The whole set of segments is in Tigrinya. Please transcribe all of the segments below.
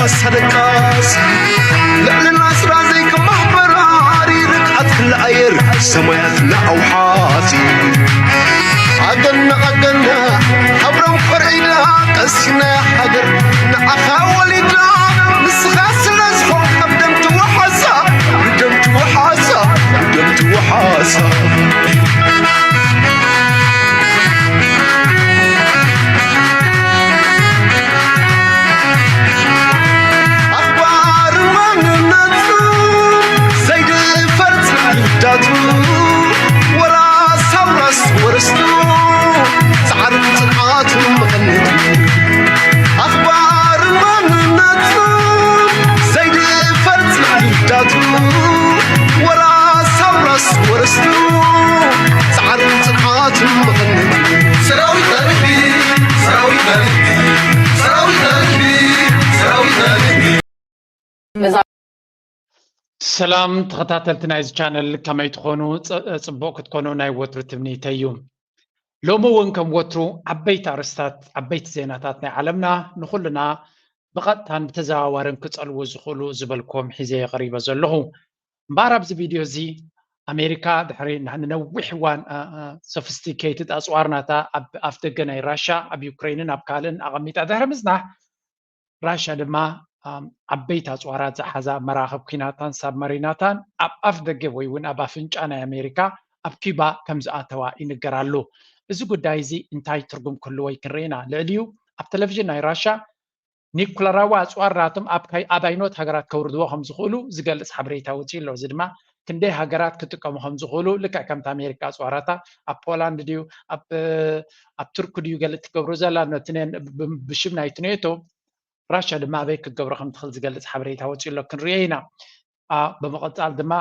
ኣሳደቃሲ ልዕልና ስራ ዘይከማሕበራሪ ርግኣት ክልኣየር ሰማያት ንኣውሓሲ ኣገና ኣገና ሓብሮም ኮርዒዳ ቀሲና ሃገር ንዓኻ ወሊዳ ንስኻ ስለ ዝኾንካ ብደም ትወሓሳ ብደም ትወሓሳ ብደም ትወሓሳ ኣኽባር ማንነቱ ዘይድፈር ጽላታቱ ወራስ ኣውራስ ወረስቱ ጻዕርን ጽንዓትን መቐነቱ ኣኽባር ማንነቱ ዘይድፈር ጽላታቱ ወራስ ኣውራስ ወረስቱ ጻዕርን ጽንዓትን መቐነቱ ሰራዊት ናልቢ ሰራዊት ናልቢ ሰራዊት ናልቢ ሰራዊት ናልቢ ሰላም ተኸታተልቲ ናይዚ ቻነል ከመይ ትኾኑ? ጽቡቕ ክትኮኑ ናይ ወትሩ ትምኒተይ እዩ። ሎሚ እውን ከም ወትሩ ዓበይቲ ኣርእስታት ዓበይቲ ዜናታት ናይ ዓለምና ንኹልና ብቐጥታን ብተዘዋዋርን ክጸልዉ ዝኽእሉ ዝበልክዎም ሒዘ የቐሪበ ዘለኹ። እምበኣር ኣብዚ ቪድዮ እዚ ኣሜሪካ ድሕሪ ንነዊሕ እዋን ሶፊስቲኬትድ ኣፅዋር ናታ ኣብ ኣፍ ደገ ናይ ራሻ ኣብ ዩክሬንን ኣብ ካልእን ኣቐሚጣ ድሕሪ ምጽናሕ ራሻ ድማ ዓበይቲ ኣፅዋራት ዝሓዛ መራኽብ ኲናታን ሳብመሪናታን ኣብ ኣፍ ደገ ወይ እውን ኣብ ኣፍንጫ ናይ ኣሜሪካ ኣብ ኪባ ከም ዝኣተዋ ይንገር ኣሎ። እዚ ጉዳይ እዚ እንታይ ትርጉም ክህልዎ እዩ ክንርኢ ኢና። ልዕሊኡ ኣብ ቴሌቪዥን ናይ ራሻ ኒኩለራዊ ኣፅዋር ናቶም ኣብ ኣይኖት ሃገራት ከውርድዎ ከም ዝኽእሉ ዝገልፅ ሓበሬታ ወፂኡ ኣሎ። እዚ ድማ ክንደይ ሃገራት ክጥቀሙ ከም ዝኽእሉ ልክዕ ከምቲ ኣሜሪካ ኣፅዋራታ ኣብ ፖላንድ ድዩ ኣብ ቱርክ ድዩ ገለ ትገብሮ ዘላ ነቲ ብሽም ናይቲ ኔቶ ራሽያ ድማ ኣበይ ክትገብሮ ከም ትኽእል ዝገልፅ ሓበሬታ ወፂኡ ኣሎ ክንሪኦ ኢና። ብምቕፃል ድማ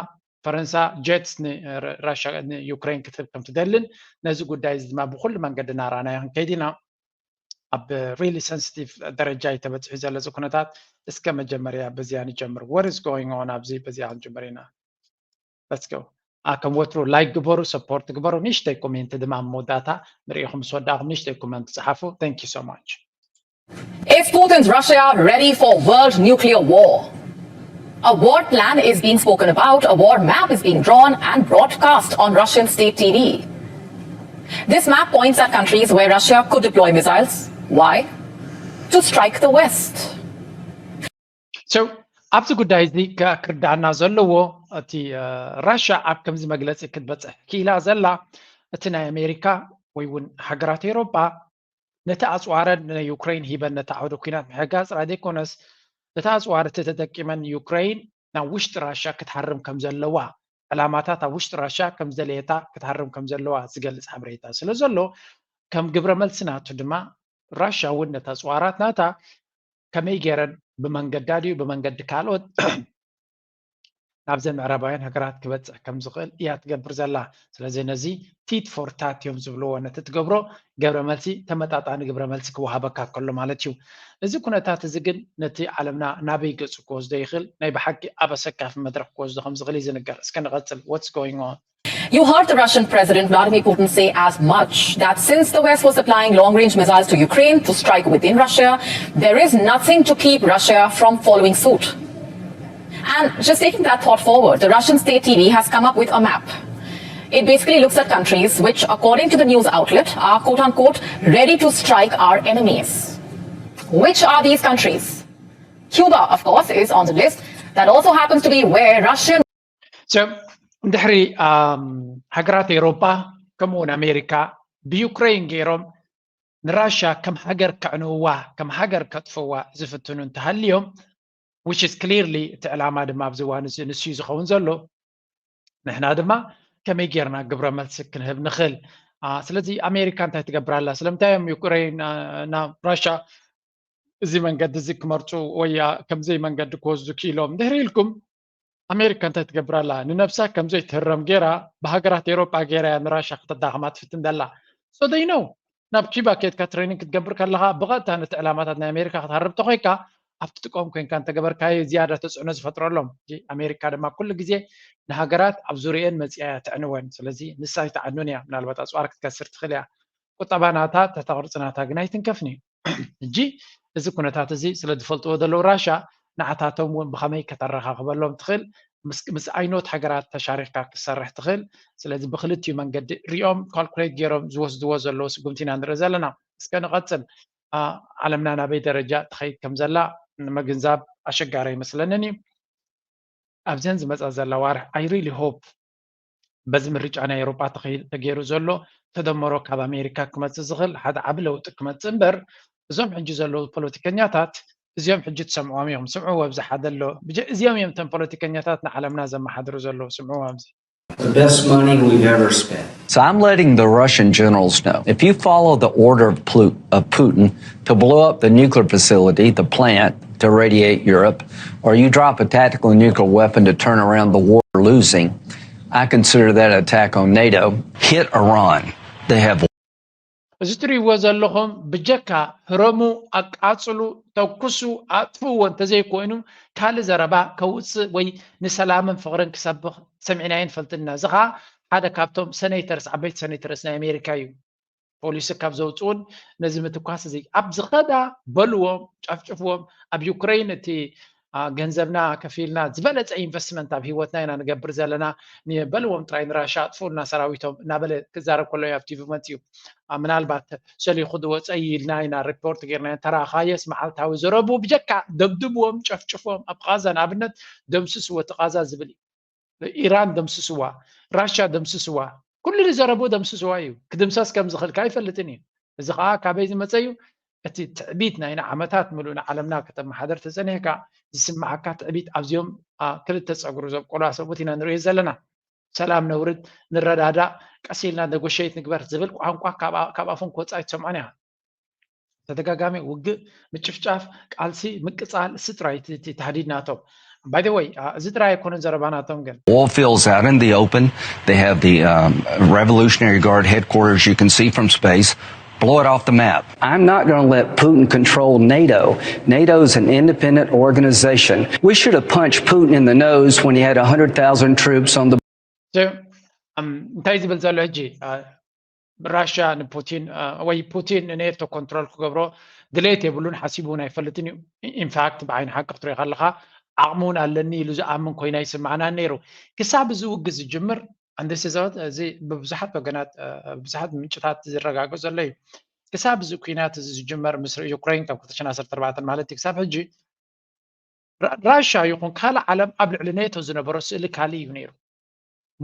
ፈረንሳ ጀትስ ንራሽያ ንዩክሬን ክትህብ ከም ትደልን ነዚ ጉዳይ እዚ ድማ ብኩሉ መንገዲ እናረኣናዮ ክንከይድ ኢና። ኣብ ሪሊ ሰንስቲቭ ደረጃ እዩ ተበፂሑ ዘሎ እዚ ኩነታት። እስከ መጀመርያ በዚኣ ንጀምር። What is going on ኣብዚ በዚኣ ክንጅምር ኢና። Let's go. ከም ወትሩ ላይክ ግበሩ፣ ሰፖርት ግበሩ። ንእሽተይ ኮሜንት ድማ ኣብ መወዳእታ ንሪኢኹም ምስ ወዳእኹም ንእሽተይ ኮሜንት ጸሓፉ። Thank you so much. Is Putin's Russia ready for world nuclear war? A war plan is being spoken about, a war map is being drawn and broadcast on Russian state T V. This map points at countries where Russia could deploy missiles. Why? To strike the West. So ኣብዚ ጉዳይ እዚ ክርዳእና ዘለዎ እቲ ራሻ ኣብ ከምዚ መግለፂ ክትበፅሕ ክኢላ ዘላ እቲ ናይ ኣሜሪካ ወይ እውን ሃገራት ኤሮጳ ነቲ ኣፅዋረን ንዩክሬን ሂበን ነቲ ዓውደ ኲናት ምሕጋዝ ጥራይ ዘይኮነስ እቲ ኣፅዋር እቲ ተጠቂመን ዩክሬን ናብ ውሽጢ ራሻ ክትሃርም ከም ዘለዋ ዕላማታት ኣብ ውሽጢ ራሻ ከም ዝደለየታ ክትሃርም ከም ዘለዋ ዝገልፅ ሓበሬታ ስለ ዘሎ ከም ግብረ መልሲ ናቱ ድማ ራሻ እውን ነቲ ኣፅዋራት ናታ ከመይ ገይረን ብመንገዳ ድዩ ብመንገዲ ካልኦት ናብዘን ምዕራባውያን ሃገራት ክበፅሕ ከም ዝኽእል እያ ትገብር ዘላ። ስለዚ ነዚ ቲት ፎር ታት እዮም ዝብልዎ። ነቲ ትገብሮ ግብረ መልሲ ተመጣጣኒ ግብረ መልሲ ክወሃበካ ከሎ ማለት እዩ። እዚ ኩነታት እዚ ግን ነቲ ዓለምና ናበይ ገፁ ክወስዶ ይኽእል? ናይ ብሓቂ ኣብ ኣሰካፊ መድረኽ ክወስዶ ከም ዝኽእል እዩ ዝንገር። እስከ ንቐፅል። What's going on? You heard the Russian President Vladimir Putin say as much that since the West was supplying long range missiles to Ukraine to strike within Russia, there is nothing to keep Russia from following suit. And just taking that thought forward, the Russian state T V has come up with a map. It basically looks at countries which, according to the news outlet, are quote unquote ready to strike our enemies. Which are these countries? Cuba, of course, is on the list. That also happens to be where Russian So እንድሕሪ ሃገራት ኤውሮጳ ከምኡ እውን ኣሜሪካ ብዩክሬን ገይሮም ንራሻ ከም ሃገር ከዕንውዋ ከም ሃገር ከጥፍዋ ዝፍትኑ እንተሃልዮም which is clearly እቲ ዕላማ ድማ ኣብዚ እዋን እዚ ንሱ እዩ ዝኸውን ዘሎ። ንሕና ድማ ከመይ ጌርና ግብረ መልሲ ክንህብ ንኽእል? ስለዚ ኣሜሪካ እንታይ ትገብር ኣላ? ስለምንታይ እዮም ዩክሬን ናብ ራሻ እዚ መንገዲ እዚ ክመርፁ ወይ ከምዘይ መንገዲ ክወስዱ ክኢሎም? ድሕሪ ኢልኩም ኣሜሪካ እንታይ ትገብር ኣላ? ንነብሳ ከምዘይ ትህረም ገይራ ብሃገራት ኤውሮጳ ገይራ እያ ንራሻ ክተዳኽማ ትፍትን ዘላ። So they know ናብ ኪባ ከድካ ትሬኒንግ ክትገብር ከለኻ ብቐጥታ ነቲ ዕላማታት ናይ ኣሜሪካ ክትሃርብ ተኾይካ ኣብቲ ጥቆም ኮይንካ እንተገበርካዮ ዝያዳ ተፅዕኖ ዝፈጥረሎም። ኣሜሪካ ድማ ኩሉ ግዜ ንሃገራት ኣብ ዙሪኤን መፅያ እያ ተዕንወን። ስለዚ ንሳ ኣይትዓኑን እያ። ምናልባት ኣፅዋር ክትከስር ትኽእል እያ። ቁጠባ ናታ ተታ ቅርፂ ናታ ግን ኣይትንከፍን እዩ። ሕጂ እዚ ኩነታት እዚ ስለ ዝፈልጥዎ ዘለዉ ራሻ ንዓታቶም እውን ብኸመይ ከተረኻኽበሎም ትኽእል ምስ ምስ ኣይኖት ሃገራት ተሻሪኽካ ክትሰርሕ ትኽእል። ስለዚ ብክልቲኡ መንገዲ ሪኦም ካልኩሌት ገይሮም ዝወስድዎ ዘለዉ ስጉምቲ ኢና ንርኢ ዘለና። እስከ ንቐጽል። ዓለምና ናበይ ደረጃ ትኸይድ ከም ዘላ ንምግንዛብ ኣሸጋሪ ኣይመስለንን እዩ። ኣብዘን ዝመፃ ዘላ ዋርሕ I really hope በዚ ምርጫ ናይ ኤውሮጳ ተገይሩ ዘሎ ተደመሮ ካብ ኣሜሪካ ክመፅእ ዝኽእል ሓደ ዓቢ ለውጢ ክመፅእ እምበር እዞም ሕጂ ዘለዉ ፖለቲከኛታት እዚኦም ሕጂ ትሰምዕዎም እዮም። ስምዕዎ ኣብዚ ሓደ ኣሎ። እዚኦም እዮም እቶም ፖለቲከኛታት ንዓለምና ዘመሓድሩ ዘለዉ። ስምዕዎ ኣብዚ The best money we've ever spent. So I'm letting the Russian generals know. If you follow the order of, Plu- of Putin to blow up the nuclear facility, the plant to radiate Europe, or you drop a tactical nuclear weapon to turn around the war losing, I consider that an attack on NATO. Hit Iran. They have እዚ ትሪእዎ ዘለኹም ብጀካ ህረሙ፣ ኣቃፅሉ፣ ተኩሱ፣ ኣጥፍእዎ እንተዘይኮይኑ ካልእ ዘረባ ከውፅእ ወይ ንሰላምን ፍቕርን ክሰብኽ ሰሚዕናዮ ንፈልጥና። እዚ ኸዓ ሓደ ካብቶም ሰኔተርስ ዓበይቲ ሰኔተርስ ናይ ኣሜሪካ እዩ። ፖሊሲ ካብ ዘውፅኡን ነዚ ምትኳስ እዚ ኣብ ዝኸዳ በልዎም፣ ጨፍጭፍዎም። ኣብ ዩክሬን እቲ ገንዘብና ከፊልና ዝበለፀ ኢንቨስትመንት ኣብ ሂወትና ኢና ንገብር ዘለና። በልዎም ጥራይ ንራሻ ኣጥፍኡልና ሰራዊቶም እናበለ ክዛረብ ከሎ ኣብ ቲቪ መፅዩ። ምናልባት ሰሊኹ ዝወፀ ኢልና ኢና ሪፖርት ጌርና ተራኻየስ መዓልታዊ ዘረቡ ብጀካ ደብድብዎም፣ ጨፍጭፍዎም ኣብ ቃዛ ንኣብነት ደምስስዎ እቲ ቃዛ ዝብል እዩ። ኢራን ደምስስዋ፣ ራሻ ደምስስዋ፣ ኩሉ ዝዘረቡ ደምስስዋ እዩ። ክድምሰስ ከም ዝኽእል ከኣ ይፈልጥን እዩ። እዚ ከኣ ካበይ ዝመጸ እዩ? እቲ ትዕቢት ናይ ንዓመታት ምሉእ ንዓለምና ከተመሓደር ተጸኒሕካ ዝስምዓካ ትዕቢት ኣብዚኦም ክልተ ጸጉሪ ዘብቆላ ሰብኡት ኢና ንርኢ ዘለና። ሰላም ነውርድ፣ ንረዳዳእ፣ ቀስ ኢልና ነጎሸይት ንግበር ዝብል ቋንቋ ካብ ኣፎም ክወጽእ ኣይትሰምዖን ኢኻ። ተደጋጋሚ ውግእ፣ ምጭፍጫፍ፣ ቃልሲ ምቅጻል፣ እዚ ጥራይ እቲ ታህዲድ ናቶም። By the way፣ እዚ ጥራይ ኣይኮነን ዘረባ ናቶም ግን። Oil fields out in the open. They have the um, Revolutionary Guard headquarters you can see from space. Blow it off the map. I'm not going to let Putin control NATO. NATO's an independent organization. We should have punched Putin in the nose when he had one hundred thousand troops on the እንታይ ዝብል ዘሎ ሕጂ ራሽያ ንፑቲን ወይ ፑቲን ንኔቶ ኮንትሮል ክገብሮ ድሌት የብሉን ሓሲቡ እውን ኣይፈልጥን እዩ። ኢንፋክት ብዓይኒ ሓቂ ክትሪኦ ከለካ ዓቕሚ እውን ኣለኒ ኢሉ ዝኣምን ኮይና ይስምዓና ነይሩ። ክሳብ እዚ ውግእ ዝጅምር ኣንደስዘወት እዚ ብብዙሓት ወገናት ብዙሓት ምንጭታት ዝረጋገ ዘሎ እዩ። ክሳብ እዚ ኩናት እዚ ዝጅመር ምስ ዩክሬን ካብ ክልተ ሽሕን ዓሰርተ ኣርባዕተን ማለት እዩ ክሳብ ሕጂ ራሻ ይኹን ካልእ ዓለም ኣብ ልዕሊ ኔቶ ዝነበሮ ስእሊ ካልእ እዩ ነይሩ።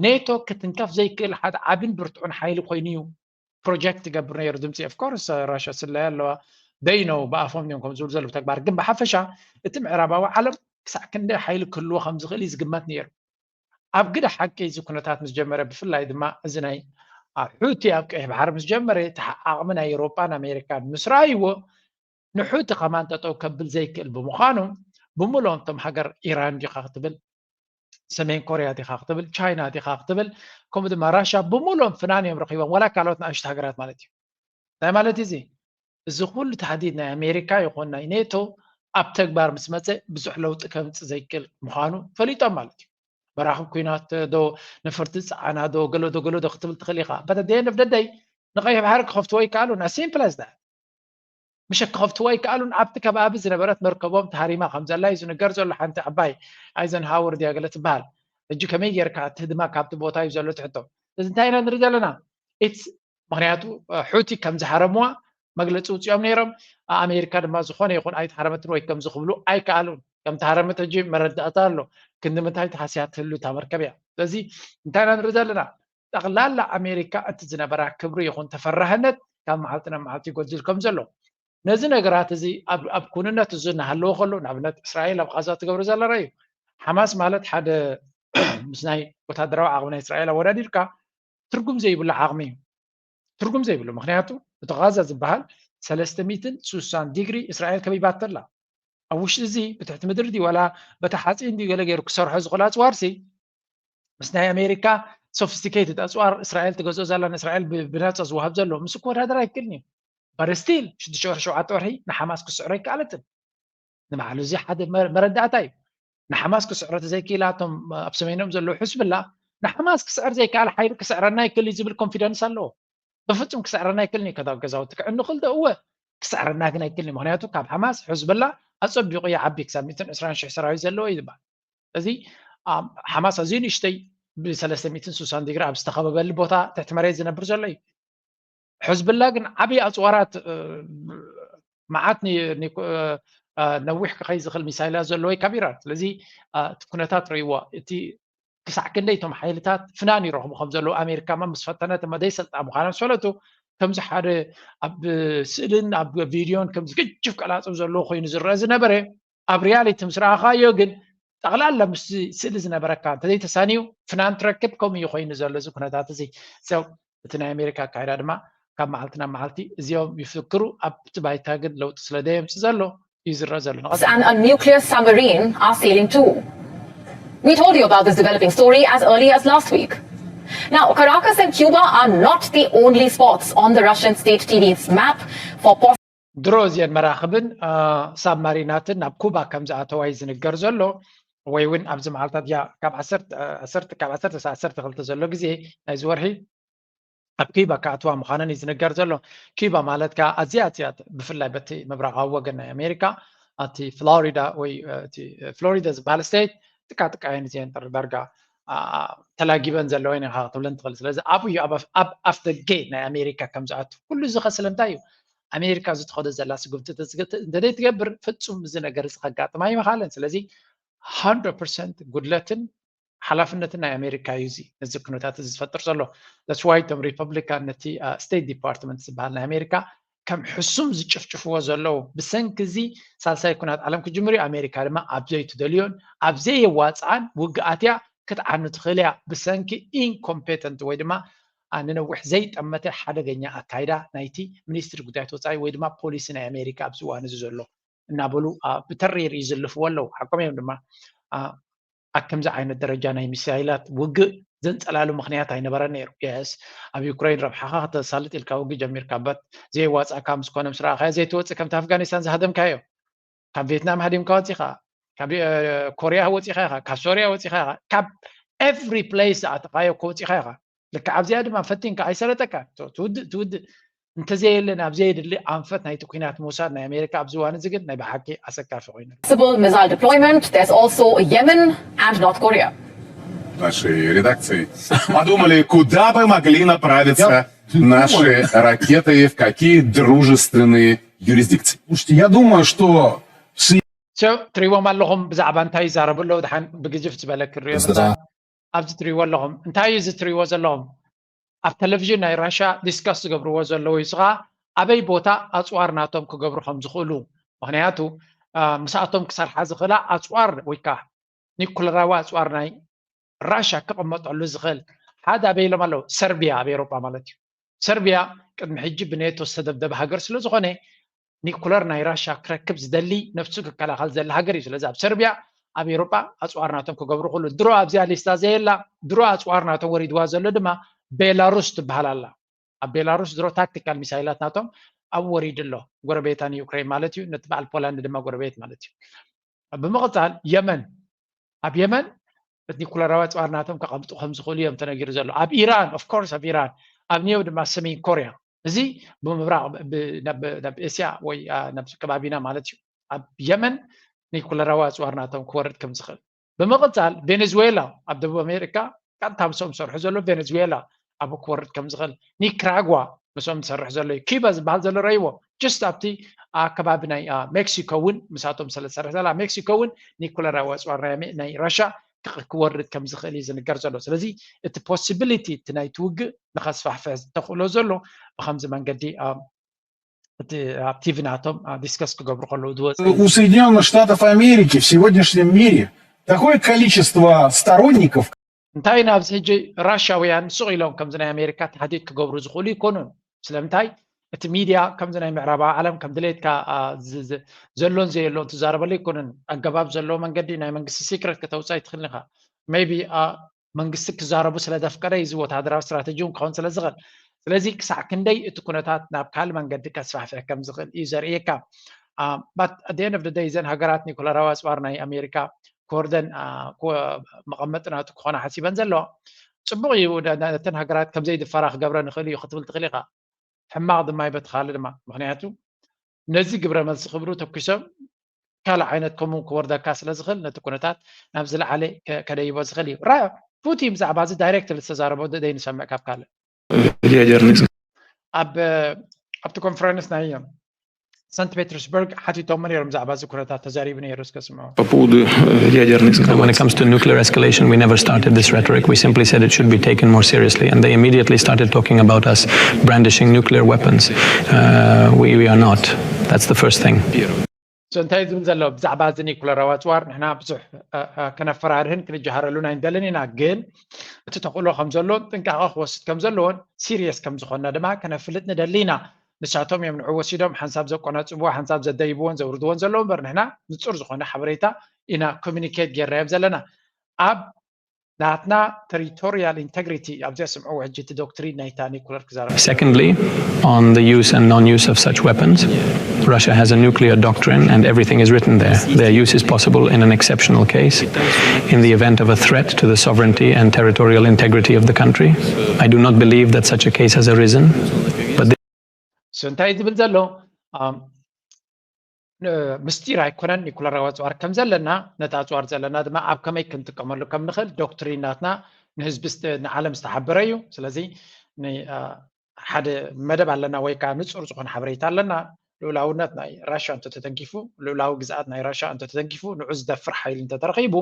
ኔቶ ክትንከፍ ዘይክእል ሓደ ዓብን ብርቱዕን ሓይሊ ኮይኑ እዩ ፕሮጀክት ይገብር ነይሩ። ድምፂ ኦፍኮርስ ራሻ ስለያ ኣለዋ ደይነው ብኣፎም እዮም ከም ዝብሉ ዘለዉ ተግባር ግን ብሓፈሻ እቲ ምዕራባዊ ዓለም ክሳዕ ክንደይ ሓይሊ ክህልዎ ከም ዝኽእል እዩ ዝግመት ነይሩ። ኣብ ግደ ሓቂ እዚ ኩነታት ምስ ጀመረ ብፍላይ ድማ እዚ ናይ ሑቲ ኣብ ቀይሕ ባሕሪ ምስ ጀመረ እቲ ዓቕሚ ናይ ኤውሮጳን ኣሜሪካን ምስ ረኣይዎ ንሑቲ ከማን ጠጠው ከብል ዘይክእል ብምዃኑ ብምሎም እቶም ሃገር ኢራን ዲኻ ክትብል ሰሜን ኮርያ ዲኻ ክትብል ቻይና ዲኻ ክትብል ከምኡ ድማ ራሻ ብምሎም ፍናን እዮም ረኪቦም ወላ ካልኦት ንኣሽቱ ሃገራት ማለት እዩ። እንታይ ማለት እዚ እዚ ኩሉ ታህዲድ ናይ ኣሜሪካ ይኹን ናይ ኔቶ ኣብ ተግባር ምስ መፀ ብዙሕ ለውጢ ከምፅእ ዘይክእል ምዃኑ ፈሊጦም ማለት እዩ። መራኽብ ኩናት ዶ ነፈርቲ ፀዓና ዶ ገለዶ ገለዶ ክትብል ትኽእል ኢኻ። But at the end of the day ንቀይሕ ባሕሪ ክኸፍትዎ ይከኣሉን። As simple as that። ምሸት ክኸፍትዎ ኣይከኣሉን። ኣብቲ ከባቢ ዝነበረት መርከቦም ተሃሪማ ከም ዘላ እዩ ዝንገር ዘሎ። ሓንቲ ዓባይ ኣይዘንሃወር ድያ ገለ ትበሃል። ሕጂ ከመይ ጌርካ ትህድማ ካብቲ ቦታ እዩ ዘሎ ትሕቶ። እዚ እንታይ ኢና ንርኢ ዘለና? ኢትስ ምክንያቱ ሑቲ ከም ዝሃረምዋ መግለፂ ውፅኦም ነይሮም። ኣሜሪካ ድማ ዝኾነ ይኹን ኣይተሃረመትን ወይ ከምዚ ክብሉ ኣይከኣሉን። ከም ተሃረመት ሕጂ መረዳእታ ኣሎ። ክንዲ ምንታይ ተሃስያ ትህሉ እታ መርከብ እያ። ስለዚ እንታይ ኢና ንርኢ ዘለና? ጠቕላላ ኣሜሪካ እቲ ዝነበራ ክብሪ ይኹን ተፈራህነት ካብ መዓልቲ ናብ መዓልቲ ይጎድል ከም ዘሎ ነዚ ነገራት እዚ ኣብ ኩንነት እዚ እናሃለወ ከሎ ንኣብነት እስራኤል ኣብ ቃዛ ትገብሮ ዘላ ራእዩ ሓማስ ማለት ሓደ ምስ ናይ ወታደራዊ ዓቕሚ ናይ እስራኤል ኣወዳዲርካ ትርጉም ዘይብሉ ዓቕሚ እዩ። ትርጉም ዘይብሉ ምክንያቱ እቲ ቃዛ ዝበሃል ሰለስተ ሚእትን ስሳን ዲግሪ እስራኤል ከቢባቶ ኣላ። ኣብ ውሽጢ እዚ ብትሕቲ ምድሪ ድዩ ዋላ በታ ሓፂን ድዩ ገለ ገይሩ ክሰርሖ ዝኽእል ኣፅዋርሲ ምስ ናይ ኣሜሪካ ሶፊስቲኬትድ ኣፅዋር እስራኤል ትገዝኦ ዘላ ንእስራኤል ብናፃ ዝወሃብ ዘሎ ምስ ክወዳደር ኣይክእልን እዩ። But still ሽዱሽተ ወርሒ ሸውዓተ ወርሒ ንሓማስ ክስዕሮ ኣይከኣለትን። ንባዕሉ እዚ ሓደ መረዳእታ እዩ። ንሓማስ ክስዕሮ ተዘይክኢላ እቶም ኣብ ሰሜኖም ዘለዉ ሕዝብላ ንሓማስ ክስዕር ዘይከኣል ሓይሊ ክስዕረና ይክእል እዩ ዝብል ኮንፊደንስ ኣለዎ። ብፍፁም ክስዕረና ይክእልን እዩ። ከዳ ገዛውቲ ክዕኑ ክእል ዶ? እወ። ክስዕረና ግን ኣይክልኒ። ምክንያቱ ካብ ሓማስ ሕዝብላ ኣጸቢቑ ይዓቢ፣ ክሳብ ሚእትን ዕስራን ሽሕ ሰራዊት ዘለዎ እዩ ዝበሃል። እዚ ሓማስ ኣዝዩ ንእሽተይ፣ ብ ሰለስተ ሚእትን ስሳን ዲግሪ ኣብ ዝተኸበበሉ ቦታ ትሕቲ መሬት ዝነብር ዘሎ እዩ። ሕዝብላ ግን ዓብዪ ኣፅዋራት፣ መዓት ነዊሕ ክኸይ ዝኽእል ሚሳይላት ዘለዎ እዩ ካብ ኢራን። ስለዚ እቲ ኩነታት ረይዋ እቲ ክሳዕ ክንደይ እቶም ሓይልታት ፍናን ይረኽቡ ከም ዘለዉ ኣሜሪካ ማ ምስ ፈተነት እማ ዘይሰልጣ ምዃና ምስ ፈለጡ፣ ከምዚ ሓደ ኣብ ስእልን ኣብ ቪድዮን ከምዚ ግጅፍ ቀላፅብ ዘለዎ ኮይኑ ዝረአ ዝነበረ፣ ኣብ ሪያሊቲ ምስ ረኣኻዮ ግን ጠቕላላ ምስቲ ስእሊ ዝነበረካ እንተዘይተሳንዩ ፍናን ትረክብ። ከምኡ እዩ ኮይኑ ዘሎ እዚ ኩነታት እዚ። እቲ ናይ ኣሜሪካ ኣካይዳ ድማ ካብ መዓልቲ ናብ መዓልቲ እዚኦም ይፍክሩ፣ ኣብቲ ባይታ ግን ለውጢ ስለ ዘየምፅእ ዘሎ እዩ ዝረአ ዘሎ። And a nuclear submarine are sailing too. We told you about this developing story as early as last week. Now, Caracas and Cuba are not the only spots on the Russian state T V's map for ድሮ እዚአን መራኽብን ሳብማሪናትን ናብ ኩባ ከም ዝኣተዋ እዩ ዝንገር ዘሎ። ወይ እውን ኣብዚ መዓልታት እያ ካብ ዓሰርተ ካብ ዓሰርተ ክልተ ዘሎ ግዜ ናይዚ ወርሒ ኣብ ኪባ ክኣትዋ ምዃነን እዩ ዝንገር ዘሎ። ኪባ ማለት ከዓ ኣዝያ ኣዝያ ብፍላይ በቲ ምብራቓዊ ወገን ናይ ኣሜሪካ፣ ኣቲ ፍሎሪዳ ወይ ፍሎሪዳ ዝበሃል ስቴት ጥቃ ጥቃ እየን እዚአን ዳርጋ ተላጊበን ዘለወን ኢኻ ክትብለን ትኽእል። ስለዚ ኣብኡ እዩ ኣብ ኣፍ ደገ ናይ ኣሜሪካ ከም ዝኣቱ ኩሉ እዚ ከ ስለምንታይ እዩ? ኣሜሪካ እዚ ትኸዶ ዘላ ስጉምቲ እንተዘይትገብር ፍጹም እዚ ነገር እዚ ከጋጥም ኣይምኻለን። ስለዚ ሃንድረድ ፐርሰንት ጉድለትን ሓላፍነትን ናይ ኣሜሪካ እዩ እዚ ነዚ ኩነታት እዚ ዝፈጥር ዘሎ። That's why እቶም ሪፐብሊካን ነቲ ስቴት ዲፓርትመንት ዝበሃል ናይ ኣሜሪካ ከም ሕሱም ዝጭፍጭፍዎ ዘለዉ። ብሰንኪ እዚ ሳልሳይ ኩናት ዓለም ክጅምር እዩ። ኣሜሪካ ድማ ኣብ ዘይትደልዮን ኣብ ዘየዋፅኣን ውግኣት እያ ክትዓኑ ትኽእል እያ። ብሰንኪ ኢንኮምፔተንት ወይ ድማ ንነዊሕ ዘይጠመተ ሓደገኛ ኣካይዳ ናይቲ ሚኒስትሪ ጉዳያት ወፃኢ ወይ ድማ ፖሊሲ ናይ ኣሜሪካ ኣብዚ እዋን እዚ ዘሎ እናበሉ ብተሪር ይዝልፍዎ ኣለዉ። ሓቆም እዮም ድማ ኣብ ከምዚ ዓይነት ደረጃ ናይ ሚሳይላት ውግእ ዘንፀላሉ ምክንያት ኣይነበረን ነይሩ። የስ ኣብ ዩክሬን ረብሓኻ ከተሳልጥ ኢልካ ውግእ ጀሚርካ በት ዘየዋፃእካ ምስ ኮነ ምስ ረኣኻዮ ዘይትወፅእ ከምቲ ኣፍጋኒስታን ዝሃደምካዮ ካብ ቪየትናም ሃዲምካ ወፂኻ፣ ካብ ኮርያ ወፂኻ ኢኻ፣ ካብ ሶርያ ወፂኻ ኢኻ፣ ካብ ኤቭሪ ፕሌስ ዝኣተኻዮ እኮ ወፂኻ ኢኻ። ልክዕ ኣብዚኣ ድማ ፈቲንካ ኣይሰለጠካ ትውድእ ትውድእ እንተዘየለ ናብ ዘየድሊ ኣንፈት ናይቲ ኩናት ምውሳድ ናይ ኣሜሪካ ኣብዚ እዋን እዚ ግን ናይ ብሓቂ ኣሰካፊ ኮይኑ ኣሎ። Possible missile deployment, there's also Yemen and North Korea. Нашей редакции подумали, куда бы могли направиться наши ракеты, в какие дружественные юрисдикции. Слушайте, я думаю, что So ትሪዎም ኣለኹም ብዛዕባ እንታይ ይዛረቡ ኣለዉ። ድሓን ብግዝፍ ዝበለ ክሪኦ መፅኣ ኣብዚ ትሪዎ ኣለኹም። እንታይ እዩ እዚ ትሪዎ ዘለኹም? ኣብ ቴሌቪዥን ናይ ራሻ ዲስካስ ዝገብርዎ ዘለዉ እዩ። ስኻ ኣበይ ቦታ ኣፅዋር ናቶም ክገብሩ ከም ዝኽእሉ፣ ምክንያቱ ምስኣቶም ክሰርሓ ዝኽእላ ኣፅዋር ወይ ከዓ ኒኩለራዊ ኣፅዋር ናይ ራሻ ክቕመጠሉ ዝኽእል ሓደ ኣበይ ኢሎም ኣለዉ? ሰርቢያ ኣብ ኤሮጳ ማለት እዩ። ሰርቢያ ቅድሚ ሕጂ ብኔቶ ዝተደብደበ ሃገር ስለ ዝኾነ ኒኩለር ናይ ራሻ ክረክብ ዝደሊ ነፍሱ ክከላኸል ዘለ ሃገር እዩ። ስለዚ ኣብ ሰርቢያ ኣብ ኤሮጳ ኣፅዋር ናቶም ክገብሩ ክእሉ። ድሮ ኣብዚኣ ሊስታ ዘየላ ድሮ ኣፅዋር ናቶም ወሪድዋ ዘሎ ድማ ቤላሩስ ትበሃል ኣላ። ኣብ ቤላሩስ ድሮ ታክቲካል ሚሳይላት ናቶም ኣብ ወሪድ ኣሎ። ጎረቤታ ንዩክሬን ማለት እዩ። ነቲ በዓል ፖላንድ ድማ ጎረቤት ማለት እዩ። ብምቕፃል የመን፣ ኣብ የመን ኒኩለራዊ ኣፅዋር ናቶም ከቐምጡ ከም ዝኽእሉ እዮም ተነጊሩ ዘሎ። ኣብ ኢራን ኦፍኮርስ ኣብ ኢራን፣ ኣብ ኒዮ ድማ ሰሜን ኮርያ። እዚ ብምብራቕ ናብ ኤስያ ወይ ናብዚ ከባቢና ማለት እዩ። ኣብ የመን ኒኩለራዊ ኣፅዋር ናቶም ክወርድ ከም ዝኽእል። ብምቕፃል ቬኔዙዌላ ኣብ ደቡብ ኣሜሪካ ቀጥታ ምስኦም ዝሰርሑ ዘሎ ቬኔዙዌላ ኣብ ክወርድ ከም ዝኽእል፣ ኒክራጓ ምስኦም ዝሰርሕ ዘሎ እዩ። ኪባ ዝበሃል ዘሎ ረይዎ ጅስት ኣብቲ ኣከባቢ ናይ ሜክሲኮ እውን ምሳቶም ስለ ዝሰርሕ ዘላ ሜክሲኮ እውን ኒኩለራዊ ኣፅዋር ናይ ራሻ ክወርድ ከም ዝኽእል እዩ ዝንገር ዘሎ። ስለዚ እቲ ፖሲቢሊቲ እቲ ናይቲ ውግእ ንኸስፋሕፍሕ ዝተኽእሎ ዘሎ ብከምዚ መንገዲ እቲ ኣብ ቲቪ ናቶም ዲስከስ ክገብሩ ከለዉ ዝወፅ У Соединенных Штатов Америки в сегодняшнем мире такое количество сторонников, እንታይ ናብዚ ሕጂ ራሻውያን ስቕ ኢሎም ከምዚ ናይ ኣሜሪካ ታህዲድ ክገብሩ ዝኽእሉ ይኮኑን። ስለምንታይ እቲ ሚድያ ከምዚ ናይ ምዕራባዊ ዓለም ከም ድሌትካ ዘሎን ዘየሎን ትዛረበሉ ይኮኑን። ኣገባብ ዘለዎ መንገዲ ናይ መንግስቲ ሲክረት ከተውፅእ ኣይትኽእልን ኢኻ። ሜይቢ መንግስቲ ክዛረቡ ስለ ዘፍቀደ እዩ እዚ ወታደራዊ ስትራተጂ እውን ክኸውን ስለ ዝኽእል። ስለዚ ክሳዕ ክንደይ እቲ ኩነታት ናብ ካልእ መንገዲ ከስፋሕፍሕ ከም ዝኽእል እዩ ዘርእየካ። But at the end of the day እዘን ሃገራት ኒኩለራዊ ኣፅዋር ናይ ኣሜሪካ ክወርደን መቐመጢ ናቱ ክኾና ሓሲበን ዘለዋ ፅቡቕ እዩ። ነተን ሃገራት ከምዘይድፈራ ክገብረ ንኽእል እዩ ክትብል ትኽእል ኢኻ። ሕማቕ ድማ ይበትኻሉ ድማ ምክንያቱ ነዚ ግብረ መልሲ ክብሉ ተኪሶም ካልእ ዓይነት ከምኡ ክወርደካ ስለ ዝኽእል ነቲ ኩነታት ናብ ዝለዓለ ከ- ከደይቦ ዝኽእል እዩ። ራ- ፑቲን ብዛዕባ እዚ ዳይሬክት ዝተዛረቦ ዘይንሰምዕ ካብ ካልእ в ядерных ኣብ ኣብቲ ኮንፈረንስ ናይ ሰንት ፔተርስበርግ ሓቲቶሞ ነይሮም ብዛዕባ እዚ ኩነታት ተዛሪቡ ነይሩ እስከ ስምዑ по поводу э, ядерных When it эскалаций. Comes to nuclear escalation, we never started this rhetoric. We simply said it should be taken more seriously. And they immediately started talking about us brandishing nuclear weapons. Uh, we, we are not. That's the first thing. So እንታይ ዝብል ዘሎ ብዛዕባ እዚ ኒኩለራዊ ኣፅዋር ንሕና ብዙሕ እ፣ እ፣ ከነፈራርህን ክንጀሃረሉን ኣይንደልን ኢና፣ ግን እቲ ተኽእሎ ከም ዘሎን ጥንቃቐ ክወስድ ከም ዘለዎን ሲሪየስ ከም ዝኾንና ድማ ከነፍልጥ ንደሊ ኢና። ንሳቶም እዮም ንዑ ወሲዶም ሓንሳብ ዘቆናፅብዎ ሓንሳብ ዘደይብዎን ዘውርድዎን ዘለዉ እምበር ንሕና ንፁር ዝኾነ ሓበሬታ ኢና ኮሚኒኬት ጌርናዮም ዘለና። ኣብ ናትና ቴሪቶሪያል ኢንቴግሪቲ ኣብዚኣ ስምዕዎ ሕጂ እቲ ዶክትሪን ናይታ ኒኩለር ክዛረብ Secondly, on the use and non use of such weapons, Russia has a nuclear doctrine and everything is written there. Their use is possible in an exceptional case, in the event of a threat to the sovereignty and territorial integrity of the country. I do not believe that such a case has arisen, but So እንታይ ዝብል ዘሎ ኣም፣ ን- ምስጢር ኣይኮነን። ኒኩለራዊ ኣፅዋር ከም ዘለና ነቲ ኣፅዋር ዘለና ድማ ኣብ ከመይ ክንጥቀመሉ ከም ንኽእል ዶክትሪን ናትና ንህዝቢ ዝተ- ንዓለም ዝተሓበረ እዩ። ስለዚ ን- አ፣ ሓደ መደብ ኣለና ወይ ከዓ ንፁር ዝኾነ ሓበሬታ ኣለና። ልኡላውነት ናይ ራሻ እንተተተንኪፉ፣ ልኡላዊ ግዝኣት ናይ ራሻ እንተተተንኪፉ፣ ንዑ ዝደፍር ሓይሊ እንተተረኺቡ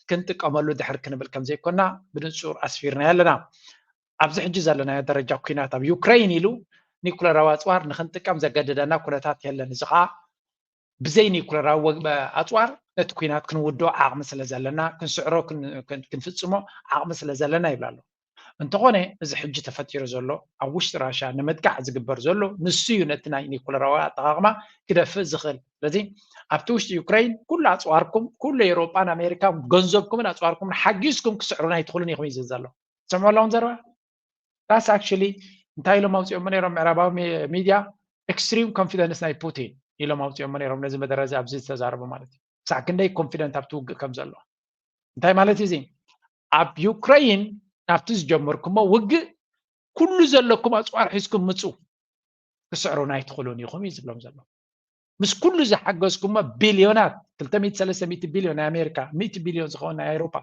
ክንጥቀመሉ ድሕር ክንብል ከም ዘይኮና ብንፁር ኣስፊርና ኣለና። ኣብዚ ሕጂ ዘለናዮ ደረጃ ኩናት ኣብ ዩክረይን ኢሉ ኒኩለራዊ ኣፅዋር ንክንጥቀም ዘገድደና ኩነታት የለን። እዚ ከዓ ብዘይ ኒኩለራዊ ወግ- ኣፅዋር ነቲ ኩናት ክንውድኦ ዓቕሚ ስለ ዘለና ክንስዕሮ ክን- ክን- ክንፍፅሞ ዓቕሚ ስለ ዘለና ይብል ኣሎ። እንተኾነ እዚ ሕጂ ተፈጢሩ ዘሎ ኣብ ውሽጢ ራሻ ንምጥቃዕ ዝግበር ዘሎ ንሱ እዩ ነቲ ናይ ኒኩለራዊ ኣጠቓቕማ ክደፍእ ዝኽእል። ስለዚ ኣብቲ ውሽጢ ዩክረይን ኩሉ ኣፅዋርኩም ኩሉ ኤውሮጳን ኣሜሪካን ገንዘብኩምን ኣፅዋርኩምን ሓጊዝኩም ክስዕሩና ኣይትኽእሉን ኢኹም እዩ ዝብል ዘሎ። ሰምዑ ኣለዎም ዘረባ that's actually እንታይ ኢሎም ኣውፅኦሞ ነይሮም ምዕራባዊ ሚ- ሚድያ ኤክስትሪም ኮንፊደንስ ናይ ፑቲን ኢሎም ኣውፅኦሞ ነይሮም ነዚ መደረ እዚ ኣብዚ ዝተዛረቡ ማለት እዩ። ክሳዕ ክንደይ ኮንፊደንት ኣብቲ ውግእ ከም ዘሎ እንታይ ማለት እዩ እዚ ኣብ ዩክረይን ናብቲ ዝጀመርኩሞ ውግእ ኩሉ ዘለኩም ኣፅዋር ሒዝኩም ምፁ ክስዕሩና ኣይትኽእሉን ኢኹም እዩ ዝብሎም ዘሎ። ምስ ኩሉ ዝሓገዝኩሞ ቢልዮናት ክልተ ሚእቲ ሰለስተ ሚእቲ ቢልዮን ናይ ኣሜሪካ ሚእቲ ቢልዮን ዝኸውን ናይ ኣውሮፓ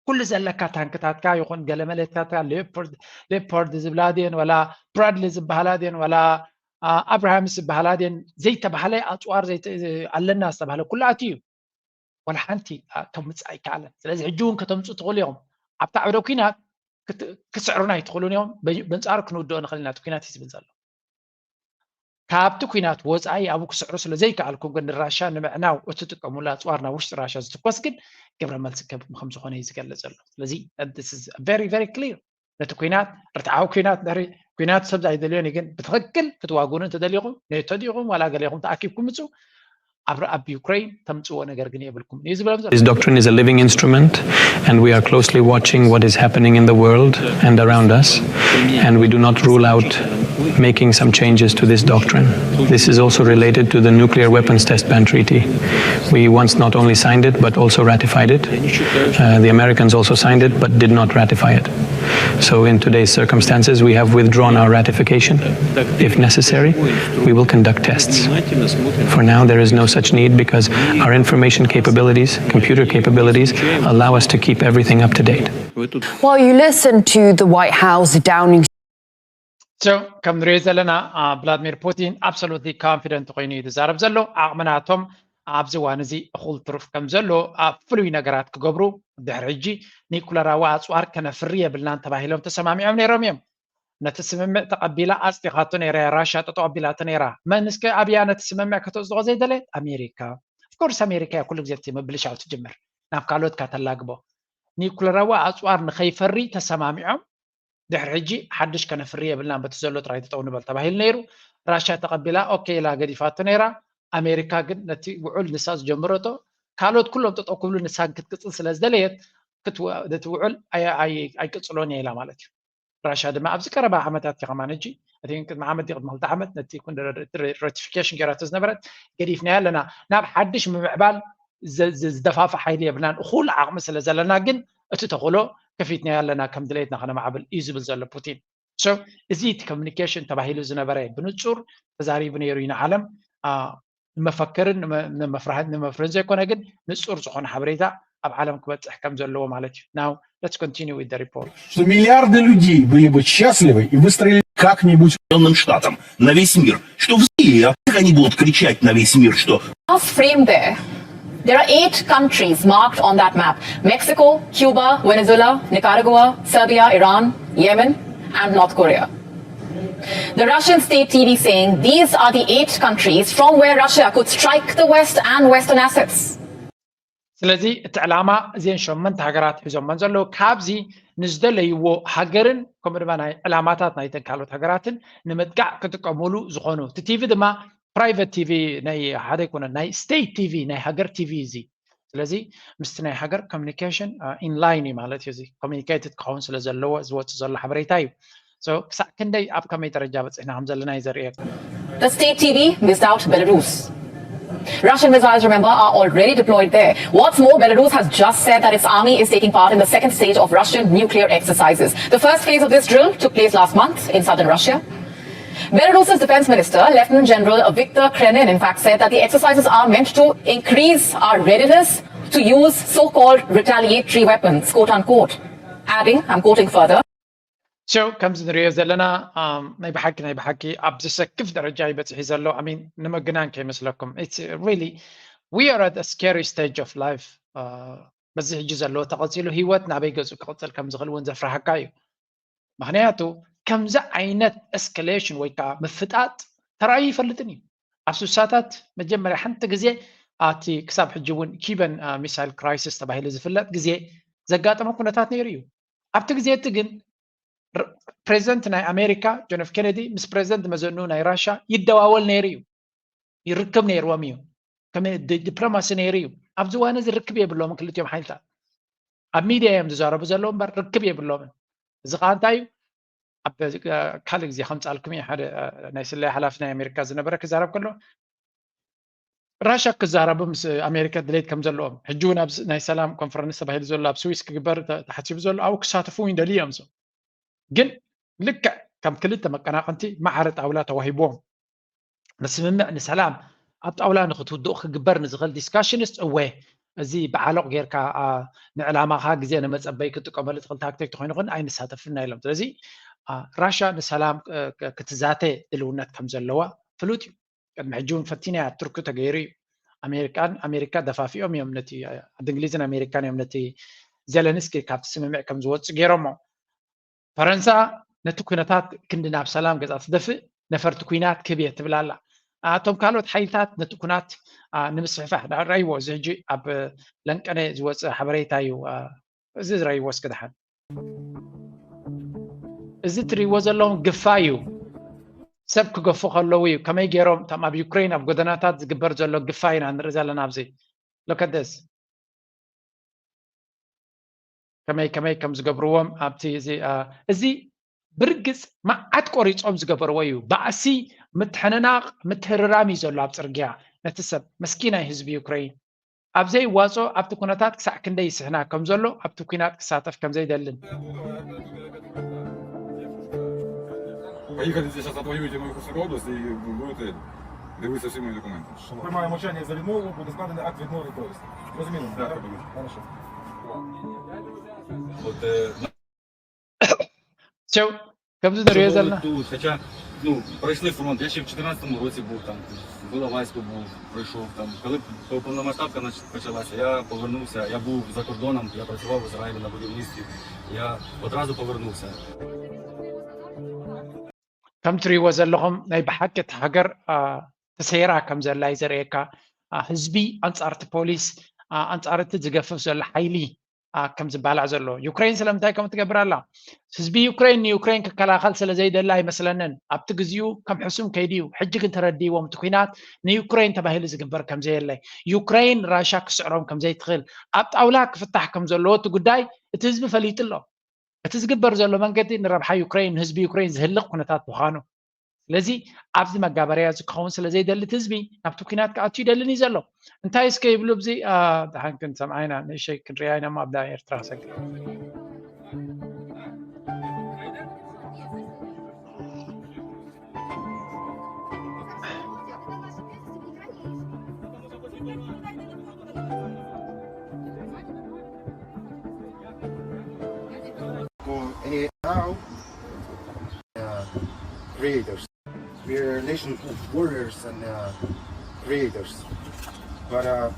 ኩሉ ዘለካ ታንክታትካ ይኹን ገለመለታትካ ሌፖርድ ዝበሃላ ድየን ዋላ ብራድሊ ዝበሃላ ድየን ዋላ አ፣ ኣብርሃምስ ዝበሃላ ድየን ዘይተባህለ ኣፅዋር ዘይተ- ኣለና ዝተባህለ ኩሉ ኣትዩ እዩ። ዋላ ሓንቲ አ፣ ከምፅእ ኣይከኣለን። ስለዚ ሕጂ እውን ከተምፁ ትኽእሉ እዮም። ኣብቲ ዓውደ ኩናት ክት- ክስዕሩና ኣይትኽእሉን እዮም። በ- በንፃሩ ክንውድኦ ንኽእል ኢና እቲ ኩናት እዩ ዝብል ዘሎ። ካብቲ ኩናት ወፃኢ ኣብኡ ክስዕሩ ስለ ዘይከኣልኩም ግን ንራሻ ንምዕናው እትጥቀሙሉ ኣፅዋር ናብ ውሽጢ ራሻ ዝትኮስ ግን ግብረ መልሲ ከም ከም ዝኾነ እዩ ዝገልፅ ዘሎ። ስለዚ this is very very clear። ነቲ ኩናት ርትዓዊ ኩናት ድሕሪ ኩናት ሰብ ኣይደልዮን እዩ፣ ግን ብትኽክል ክትዋግኑ እንተደሊኹም ኔቶ ዲኹም ዋላ ገሌኹም ተኣኪብኩም ምፁ ኣብ ኣብ ዩክረይን ተምፅዎ ነገር ግን የብልኩም እዩ ዝብሎም ዘሎ። This doctrine is a living instrument, and we are closely watching what is happening in the world and around us, and we do not rule out making some changes to this doctrine. This is also related to the Nuclear Weapons Test Ban Treaty. We once not only signed it, but also ratified it. Uh, the Americans also signed it, but did not ratify it. So, in today's circumstances, we have withdrawn our ratification. If necessary, we will conduct tests. For now, there is no such need because our information capabilities, computer capabilities, allow us to keep everything up to date. While you listen to the White House Downing So ከም ንሪኦ ዘለና አ፣ ቭላድሚር ፑቲን absolutely confident ኮይኑ እዩ ዝዛረብ ዘሎ። ዓቕምናቶም ኣብዚ እዋን እዚ እኹል ትሩፍ ከም ዘሎ ኣብ ፍሉይ ነገራት ክገብሩ ድሕሪ ሕጂ ኒኩለራዊ ኣፅዋር ከነፍሪ የብልናን ተባሂሎም ተሰማሚዖም ነይሮም እዮም። ነቲ ስምምዕ ተቐቢላ ኣፅዲቓቶ ነይራ እያ። ራሻ ጠጠው ኣቢላቶ ነይራ። መን እስከ ኣብያ ነቲ ስምምዕ ከተፅድቖ ዘይደለየት? ኣሜሪካ። ኦፍኮርስ ኣሜሪካ እያ ኩሉ ግዜ እቲ ምብልሻው ትጅምር ናብ ካልኦት ካተላግቦ። ኒኩለራዊ ኣፅዋር ንኸይፈሪ ተሰማሚዖም ድሕሪ ሕጂ ሓድሽ ከነፍሪ የብልናን በቲ ዘሎ ጥራይ ጠጠው ንበል ተባሂሉ ነይሩ። ራሻ ተቐቢላ ኦኬ ኢላ ገዲፋቶ ነይራ። ኣሜሪካ ግን ነቲ ውዑል ንሳ ዝጀመረቶ ካልኦት ኩሎም ጠጠው ክብሉ ንሳ ክትቅፅል ስለ ዝደለየት ክትወ- ነቲ ውዑል ኣይ- ኣይ- ኣይቅፅሎን እየ ኢላ ማለት እዩ። ራሻ ድማ ኣብዚ ቀረባ ዓመታት እዩ ከማን ሕጂ እቲ ቅድሚ ዓመት ድዩ ቅድሚ ክልተ ዓመት ነቲ ራቲፊኬሽን ገይራቶ ዝነበረት ገዲፍናዮ ኣለና። ናብ ሓድሽ ምምዕባል ዘ- ዘ- ዝደፋፍእ ሓይሊ የብልናን እኹል ዓቕሚ ስለ ዘለና ግን እቲ ተኽእሎ ከፊትናዮ ኣለና ከም ድሌትና ከነማዕብል እዩ ዝብል ዘሎ ፑቲን። So እዚ እቲ ኮሚኒኬሽን ተባሂሉ ዝነበረ ብንፁር ተዛሪቡ ነይሩ እዩ ንዓለም። ንመፈክርን ንመፍርህን ዘይኮነ ግን ንፁር ዝኾነ ሓበሬታ ኣብ ዓለም ክበፅሕ ከም ዘለዎ ማለት እዩ። Now let's continue with the report. Что миллиарды людей были бы счастливы и выстроили как-нибудь Штатам на весь мир, что в Сирии они будут кричать на весь мир, что Us frame there. There are eight countries marked on that map: Mexico, Cuba, Venezuela, Nicaragua, Serbia, Iran, Yemen, and North Korea. The Russian state T V saying these are the eight countries from where Russia could strike the West and Western assets. ስለዚ እቲ ዕላማ እዚን ሸመንተ ሃገራት ሒዞመን ዘለዉ ካብዚ ንዝደለይዎ ሃገርን ከምኡ ድማ ናይ ዕላማታት ናይተን ካልኦት ሃገራትን ንምጥቃዕ ክጥቀሙሉ ዝኾኑ እቲ ቲቪ ድማ private ቲቪ ናይ ሓደ ኣይኮነን ናይ state ቲቪ ናይ ሃገር ቲቪ እዚ ስለዚ ምስቲ ናይ ሃገር communication in line እዩ ማለት እዩ እዚ communicated ክኸውን ስለ ዘለዎ ዝወፅእ ዘሎ ሓበሬታ እዩ ክሳዕ ክንደይ ኣብ ከመይ ደረጃ በፂሕና ከም ዘለና እዩ ዘርእየካ The state T V missed out Belarus. Russian missiles, remember, are already deployed there. What's more, Belarus has just said that its army is taking part in the second stage of Russian nuclear exercises. The first phase of this drill took place last month in southern Russia. Belarus's defense minister, Lieutenant General Viktor Krenin, in fact, said that the exercises are meant to increase our readiness to use so called retaliatory weapons, quote unquote. Adding, I'm quoting further. So ከምዚ ንሪኦ ዘለና ናይ ብሓቂ ናይ ብሓቂ ኣብ ዘሰክፍ ደረጃ ይበፅሒ ዘሎ ኣሚን ንምግናን ከይመስለኩም it's really we are at a scary stage of life በዚ ሕጂ ዘለዎ ተቐፂሉ ህይወት ናበይ ገፁ ክቕፅል ከም ዝኽእል እውን ዘፍርሃካ እዩ ምክንያቱ ከምዚ ዓይነት escalation ወይ ከዓ ምፍጣጥ ተራእዩ ይፈልጥን እዩ ኣብ ስሳታት መጀመርያ ሓንቲ ግዜ ኣቲ ክሳብ ሕጂ እውን Cuban missile crisis ተባሂሉ ዝፍለጥ ግዜ ዘጋጠመ ኩነታት ነይሩ እዩ ኣብቲ ግዜ እቲ ግን ፕሬዚደንት ናይ ኣሜሪካ ጆን ኤፍ ኬነዲ ምስ ፕሬዚደንት መዘኑ ናይ ራሻ ይደዋወል ነይሩ እዩ ይርክብ ነይርዎም እዩ ከም ዲፕሎማሲ ነይሩ እዩ ኣብዚ ዋነ እዚ ርክብ የብሎምን ክልቲኦም ሓይልታት ኣብ ሚድያ እዮም ዝዛረቡ ዘለዉ እምበር ርክብ የብሎምን እዚ ከዓ እንታይ እዩ ኣብ ካልእ ግዜ ከምፃልኩም እዩ ሓደ ናይ ስለያ ሓላፊ ናይ ኣሜሪካ ዝነበረ ክዛረብ ከሎ ራሻ ክዛረቡ ምስ ኣሜሪካ ድሌት ከም ዘለዎም ሕጂ እውን ኣብዚ ናይ ሰላም ኮንፈረንስ ተባሂሉ ዘሎ ኣብ ስዊስ ክግበር ተሓሲቡ ዘሎ ኣብኡ ክሳተፉ እውን ይደልዩ እዮም እዞም ግን ልክዕ ከም ክልተ መቀናቐንቲ ማዕረ ጣውላ ተዋሂብዎም ንስምምዕ ንሰላም ኣብ ጣውላ ንክትውድኡ ክግበር ንዝኽእል discussions እወ እዚ ብዓሎቕ ጌርካ ንዕላማኻ ግዜ ንመፀበይ ክጥቀመሉ ትኽእል ታክቲክ ተኮይኑ ግን ኣይንሳተፍና ኢሎም ስለዚ ራሻ ንሰላም ክትዛተ ድልውነት ከም ዘለዋ ፍሉጥ እዩ ቅድሚ ሕጂ እውን ፈቲና እያ ቱርኪ ተገይሩ እዩ ኣሜሪካን ኣሜሪካ ደፋፊኦም እዮም ነቲ ዓዲ እንግሊዝን ኣሜሪካን እዮም ነቲ ዜለንስኪ ካብቲ ስምምዕ ከም ዝወፁ ገይሮሞ ፈረንሳ ነቲ ኩነታት ክንዲ ናብ ሰላም ገፃ ትደፍእ ነፈርቲ ኩናት ክብ እየ ትብል ኣላ እቶም ካልኦት ሓይልታት ነቲ ኩናት ንምስፍሕፋሕ ዳኣ ራይዎ እዚ ሕጂ ኣብ ለንቀነ ዝወፅእ ሓበሬታ እዩ እዚ ዝራይዎ እስኪ ድሓን እዚ ትሪእዎ ዘለኹም ግፋ እዩ ሰብ ክገፉ ከለዉ እዩ ከመይ ገይሮም እቶም ኣብ ዩክሬን ኣብ ጎደናታት ዝግበር ዘሎ ግፋ ኢና ንርኢ ዘለና ኣብዚ ሎከደስ ከመይ ከመይ ከም ዝገብርዎም ኣብቲ እዚ እዚ ብርግፅ መዓት ቆሪፆም ዝገበርዎ እዩ ባእሲ ምትሕንናቕ ምትህርራም እዩ ዘሎ ኣብ ፅርግያ ነቲ ሰብ መስኪናይ ህዝቢ ዩክሬን ኣብ ዘይዋፅኦ ኣብቲ ኩነታት ክሳዕ ክንደይ ይስሕና ከም ዘሎ ኣብቲ ኲናት ክሳተፍ ከም ዘይደልን Поехали здесь сейчас отвоюете мою Херсонскую область и будете дивитися всі мої документи. Приймаю мовчання за відмову, буде складений акт відмови повністю. Зрозуміло? Так, так буде. Хорошо. От, е, Все, ከምዚ ንሪኦ ዘለና тут, хоча, ну, пройшли фронт. Я ще в чотирнадцятому році був там, в Іловайську був, пройшов там. Коли по- повномасштабка нач- почалася, я повернувся. Я був за кордоном, я працював в Ізраїлі на будівництві. Я одразу повернувся. ከም ትሪእዎ ዘለኹም ናይ ብሓቂ እቲ ሃገር ተሰይራ ከም ዘላ እዩ ዘርእየካ ህዝቢ ኣንፃርቲ ፖሊስ ኣንፃርቲ ዝገፍፍ ዘሎ ሓይሊ ከም ዝባላዕ ዘሎ ዩክሬን ስለምንታይ ከም ትገብር ኣላ ህዝቢ ዩክሬን ንዩክሬን ክከላኸል ስለ ዘይደላ ኣይመስለንን ኣብቲ ግዚኡ ከም ሕሱም ከይድዩ ሕጂ ግን ተረዲዎም እቲ ኩናት ንዩክሬን ተባሂሉ ዝግበር ከም ዘየለ ዩክሬን ራሻ ክስዕሮም ከም ዘይትኽእል ኣብ ጣውላ ክፍታሕ ከም ዘለዎ እቲ ጉዳይ እቲ ህዝቢ ፈሊጡ ኣሎ እቲ ዝግበር ዘሎ መንገዲ ንረብሓ ዩክሬን ንህዝቢ ዩክሬን ዝህልቕ ኩነታት ምዃኑ ስለዚ ኣብዚ መጋበርያ እዚ ክኸውን ስለ ዘይደሊ እቲ ህዝቢ ናብቲ ኩናት ክኣቱ ይደልን እዩ ዘሎ እንታይ እስከ ይብሉ ብዚ ደሓን ክንሰምዓ ኢና ንእሸይ ክንሪኣ ኢና ኣብ ኤርትራ ክሰግር Now, uh, creators. We're a nation of warriors and uh, creators. But uh,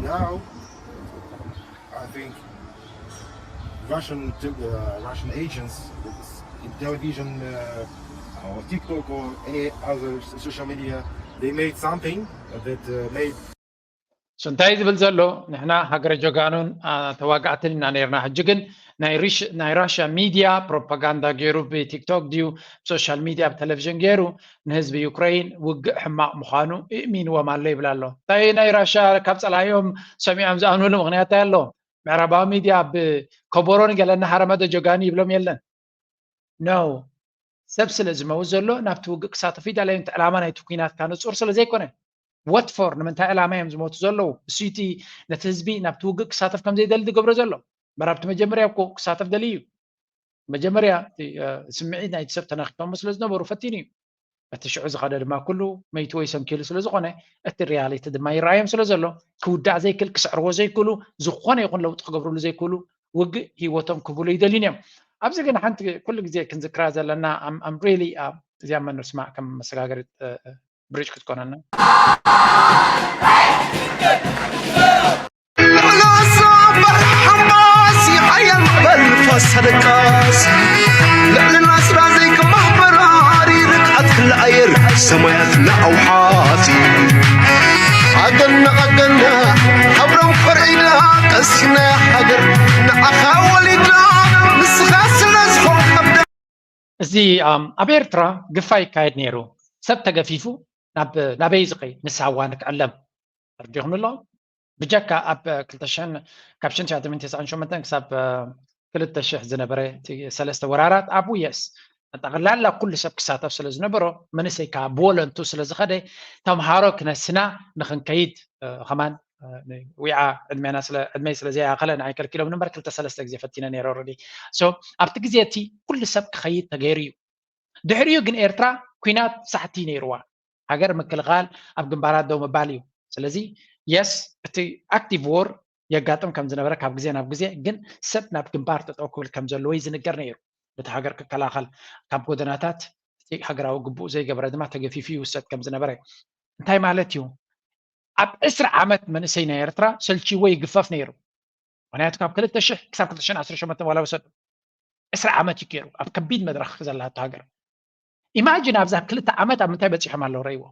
now, I think Russian uh, Russian agents in television uh, or TikTok or any other social media, they made something that uh, made እንታይ ዝብል ዘሎ? ንሕና ሃገረ ጀጋኑን ተዋጋእትን ኢና ነርና። ሕጂ ግን ናይ ራሽያ ሚድያ ፕሮፓጋንዳ ገይሩ ብቲክቶክ ድዩ ብሶሻል ሚድያ ብቴሌቪዥን ገይሩ ንህዝቢ ዩክሬን ውግእ ሕማቕ ምዃኑ እእሚንዎም ኣሎ ይብል ኣሎ። እንታይ ናይ ራሽያ ካብ ፀላኢኦም ሰሚዖም ዝኣምንሉ ምኽንያት እንታይ ኣሎ? ምዕራባዊ ሚድያ ብከበሮ ንገለ እናሃረመ ዶ ጀጋኑ ይብሎም የለን። No። ሰብ ስለ ዝመውት ዘሎ ናብቲ ውግእ ክሳተፍ ይደለዩ። እቲ ዕላማ ናይቲ ኩናት ካነፁር ስለ ዘይኮነ what for? ንምንታይ ዕላማ እዮም ዝሞቱ ዘለዉ? እሱ እቲ ነቲ ህዝቢ ናብቲ ውግእ ክሳተፍ ከም ዘይደሊ ዝገብሮ ዘሎ። መራብቲ መጀመርያ እኮ ክሳተፍ ደልዩ እዩ። መጀመርያ ስምዒት ናይቲ ሰብ ተነኪፎም ስለ ዝነበሩ ፈቲኑ እዩ። እቲ ሽዑ ዝኸደ ድማ ኩሉ መይቱ ወይ ሰንኪሉ ስለ ዝኾነ እቲ ሪያሊቲ ድማ ይረኣዮም ስለ ዘሎ ክውዳእ ዘይክእል ክስዕርዎ ዘይክእሉ ዝኾነ ይኹን ለውጢ ክገብርሉ ዘይክእሉ ውግእ ህይወቶም ክብሉ ይደልዩን እዮም። ኣብዚ ግን ሓንቲ ኩሉ ግዜ ክንዝክራ ዘለና ኣም ሪሊ እዚኣ መን ንስማዕ ከም መሰጋገሪ ብሪጅ ክትኮነና። ልዕሊ ሰበር ሓማስ ይሓየል በል ፋሳ ደቃስ ልዕሊ ናስራ ዘይክማህ በራሪ ርግኣት ክለኣየር ሰማያት ንኣውሓሲ ኣገና ኣገና ሃብሮም ፈርዒዳ ቀሲና ሃገር ንዓኻ ወሊዳ ንስኻ ስለ ዝኾንካ እዚ ኣብ ኤርትራ ግፋ ይካየድ ነይሩ። ሰብ ተገፊፉ ናበይ ዝኸይ ንሳዋ ንክዕለም ተረዲኹም ኣሎ። ብጀካ ኣብ ክልተ ሽሕን ካብ ሽሕን ትሽዓተ ሚእትን ተስዓን ሸሞንተን ክሳብ ክልተ ሽሕ ዝነበረ ሰለስተ ወራራት ኣብኡ የስ ጠቕላላ ኩሉ ሰብ ክሳተፍ ስለ ዝነበሮ መንእሰይ ከዓ ብወለንቱ ስለ ዝኸደ ተምሃሮ ክነስና ንክንከይድ ከማን ዊዓ ዕድሜና ስለ ዕድመይ ስለ ዘይኣኸለ ንዓይ ከልኪሎም ንበር ክልተ ሰለስተ ግዜ ፈቲነ ነይረ ኦረዲ ሶ ኣብቲ ግዜ እቲ ኩሉ ሰብ ክኸይድ ተገይሩ እዩ። ድሕሪኡ ግን ኤርትራ ኩናት ሳሕቲ ነይርዋ። ሃገር ምክልኻል ኣብ ግንባራት ደው ምባል እዩ። ስለዚ የስ እቲ ኣክቲቭ ዎር የጋጥም ከም ዝነበረ ካብ ግዜ ናብ ግዜ ግን ሰብ ናብ ግንባር ጠጠው ክብል ከም ዘለዎ እዩ ዝንገር ነይሩ። ነቲ ሃገር ክከላኸል ካብ ጎደናታት እቲ ሃገራዊ ግቡእ ዘይገበረ ድማ ተገፊፉ ይውሰድ ከም ዝነበረ እንታይ ማለት እዩ? ኣብ ዕስራ ዓመት መንእሰይ ናይ ኤርትራ ሰልችዎ ይግፈፍ ነይሩ። ምክንያቱ ካብ ክልተ ሽሕ ክሳብ ክልተ ሽሕን ዓሰርተ ሸሞንተን ዋላ ወሰዱ ዕስራ ዓመት እዩ ገይሩ ኣብ ከቢድ መድረኽ ዘላቶ ሃገር። ኢማጂን ኣብዛ ክልተ ዓመት ኣብ ምንታይ በፂሖም ኣለዉ ረይዎ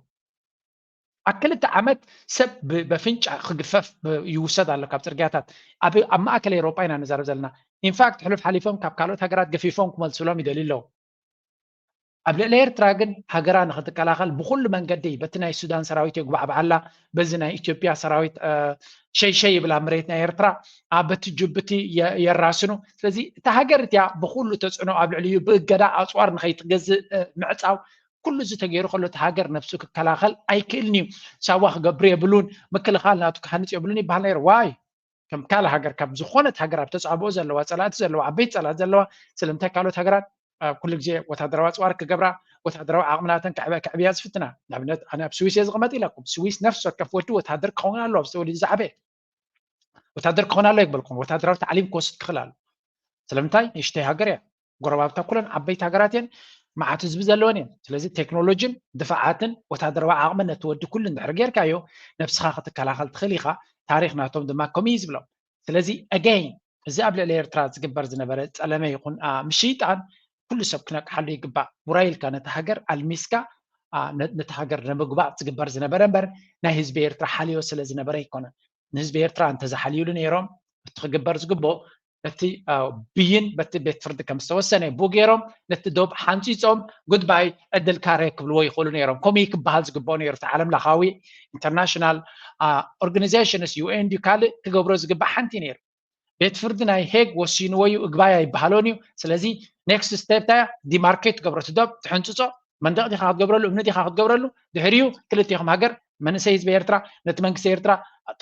ኣብ ክልተ ዓመት ሰብ በፍንጫ ክግፈፍ ይውሰድ ኣሎ ካብ ፅርግያታት ኣብ ማእከል ኤሮጳ ኢና ንዛረብ ዘለና። ኢንፋክት ሕሉፍ ሓሊፎም ካብ ካልኦት ሃገራት ገፊፎም ክመልስሎም ይደልዩ ኣለዉ። ኣብ ልዕሊ ኤርትራ ግን ሃገራ ንክትከላኸል ብኩሉ መንገዲ በቲ ናይ ሱዳን ሰራዊት የጉባዕብዓላ በዚ ናይ ኢትዮጵያ ሰራዊት ሸይሸይ ይብላ መሬት ናይ ኤርትራ በቲ ጅቡቲ የራስኑ። ስለዚ እታ ሃገር እቲያ ብኩሉ ተፅዕኖ ኣብ ልዕሊኡ ብእገዳ ኣፅዋር ንከይትገዝእ ምዕፃው ኩሉ እዚ ተገይሩ ከሎ እቲ ሃገር ነብሱ ክከላኸል ኣይክእልን እዩ። ሳዋ ክገብር የብሉን፣ ምክልኻል ናቱ ክሃንፅ የብሉን ይበሃል ነይሩ። ዋይ ከም ካልእ ሃገር ካብ ዝኾነት ሃገር ኣብ ተፃብኦ ዘለዋ ፀላእቲ ዘለዋ ዓበይቲ ፀላእቲ ዘለዋ ስለምንታይ ካልኦት ሃገራት ኩሉ ግዜ ወታደራዊ ኣፅዋር ክገብራ ወታደራዊ ዓቕሚ ናተን ክዕብያ ዝፍትና። ንኣብነት ኣነ ኣብ ስዊስ እየ ዝቕመጥ ኢለኩም። ስዊስ ነፍሲ ወከፍ ወዲ ወታደር ክኸውን ኣለዎ። ኣብዚ ተወሊዱ ዝዓበየ ወታደር ክኸውን ኣሎ ይግበልኩም። ወታደራዊ ታዕሊም ክወስድ ክኽእል ኣሎ። ስለምንታይ ንእሽተይ ሃገር እያ። ጎረባብታ ኩለን ዓበይቲ ሃገራት እየን፣ መዓት ህዝቢ ዘለወን እየን። ስለዚ ቴክኖሎጂን ድፋዓትን ወታደራዊ ዓቕምን ነቲ ወዲ ኩሉ እንድሕር ጌርካዮ ነብስኻ ክትከላኸል ትኽእል ኢኻ። ታሪኽ ናቶም ድማ ከምኡ እዩ ዝብሎም። ስለዚ ኣገይን እዚ ኣብ ልዕሊ ኤርትራ ዝግበር ዝነበረ ጸለመ ይኹን ምሽይጣን ኩሉ ሰብ ክነቅሓሉ ይግባእ። ውራይ ኢልካ ነቲ ሃገር ኣልሚስካ ነቲ ሃገር ንምግባእ ዝግበር ዝነበረ እምበር ናይ ህዝቢ ኤርትራ ሓልዮ ስለ ዝነበረ ኣይኮነን። ንህዝቢ ኤርትራ እንተዝሓልዩሉ ነይሮም እቲ ክግበር ዝግብኦ በቲ ብይን በቲ ቤት ፍርዲ ከም ዝተወሰነ ብኡ ገይሮም ነቲ ዶብ ሓንፂፆም ጉድባይ ዕድል ካሬ ክብልዎ ይኽእሉ ነይሮም። ከምኡ ክበሃል ዝግብኦ ነይሩ። እቲ ዓለም ለኻዊ ኢንተርናሽናል ኦርጋኒዜሽንስ ዩኤን ድዩ ካልእ ክገብሮ ዝግባእ ሓንቲ ነይሩ። ቤት ፍርዲ ናይ ሄግ ወሲንዎ እዩ እግባይ ኣይበሃሎን እዩ። ስለዚ ኔክስት ስቴፕ ታያ ዲማርኬት ትገብሮ እቲ ዶብ ትሕንፅፆ መንደቕ ዲኻ ክትገብረሉ እምኒ ዲኻ ክትገብረሉ ድሕሪኡ ክልቴኹም ሃገር መንእሰይ ህዝቢ ኤርትራ ነቲ መንግስቲ ኤርትራ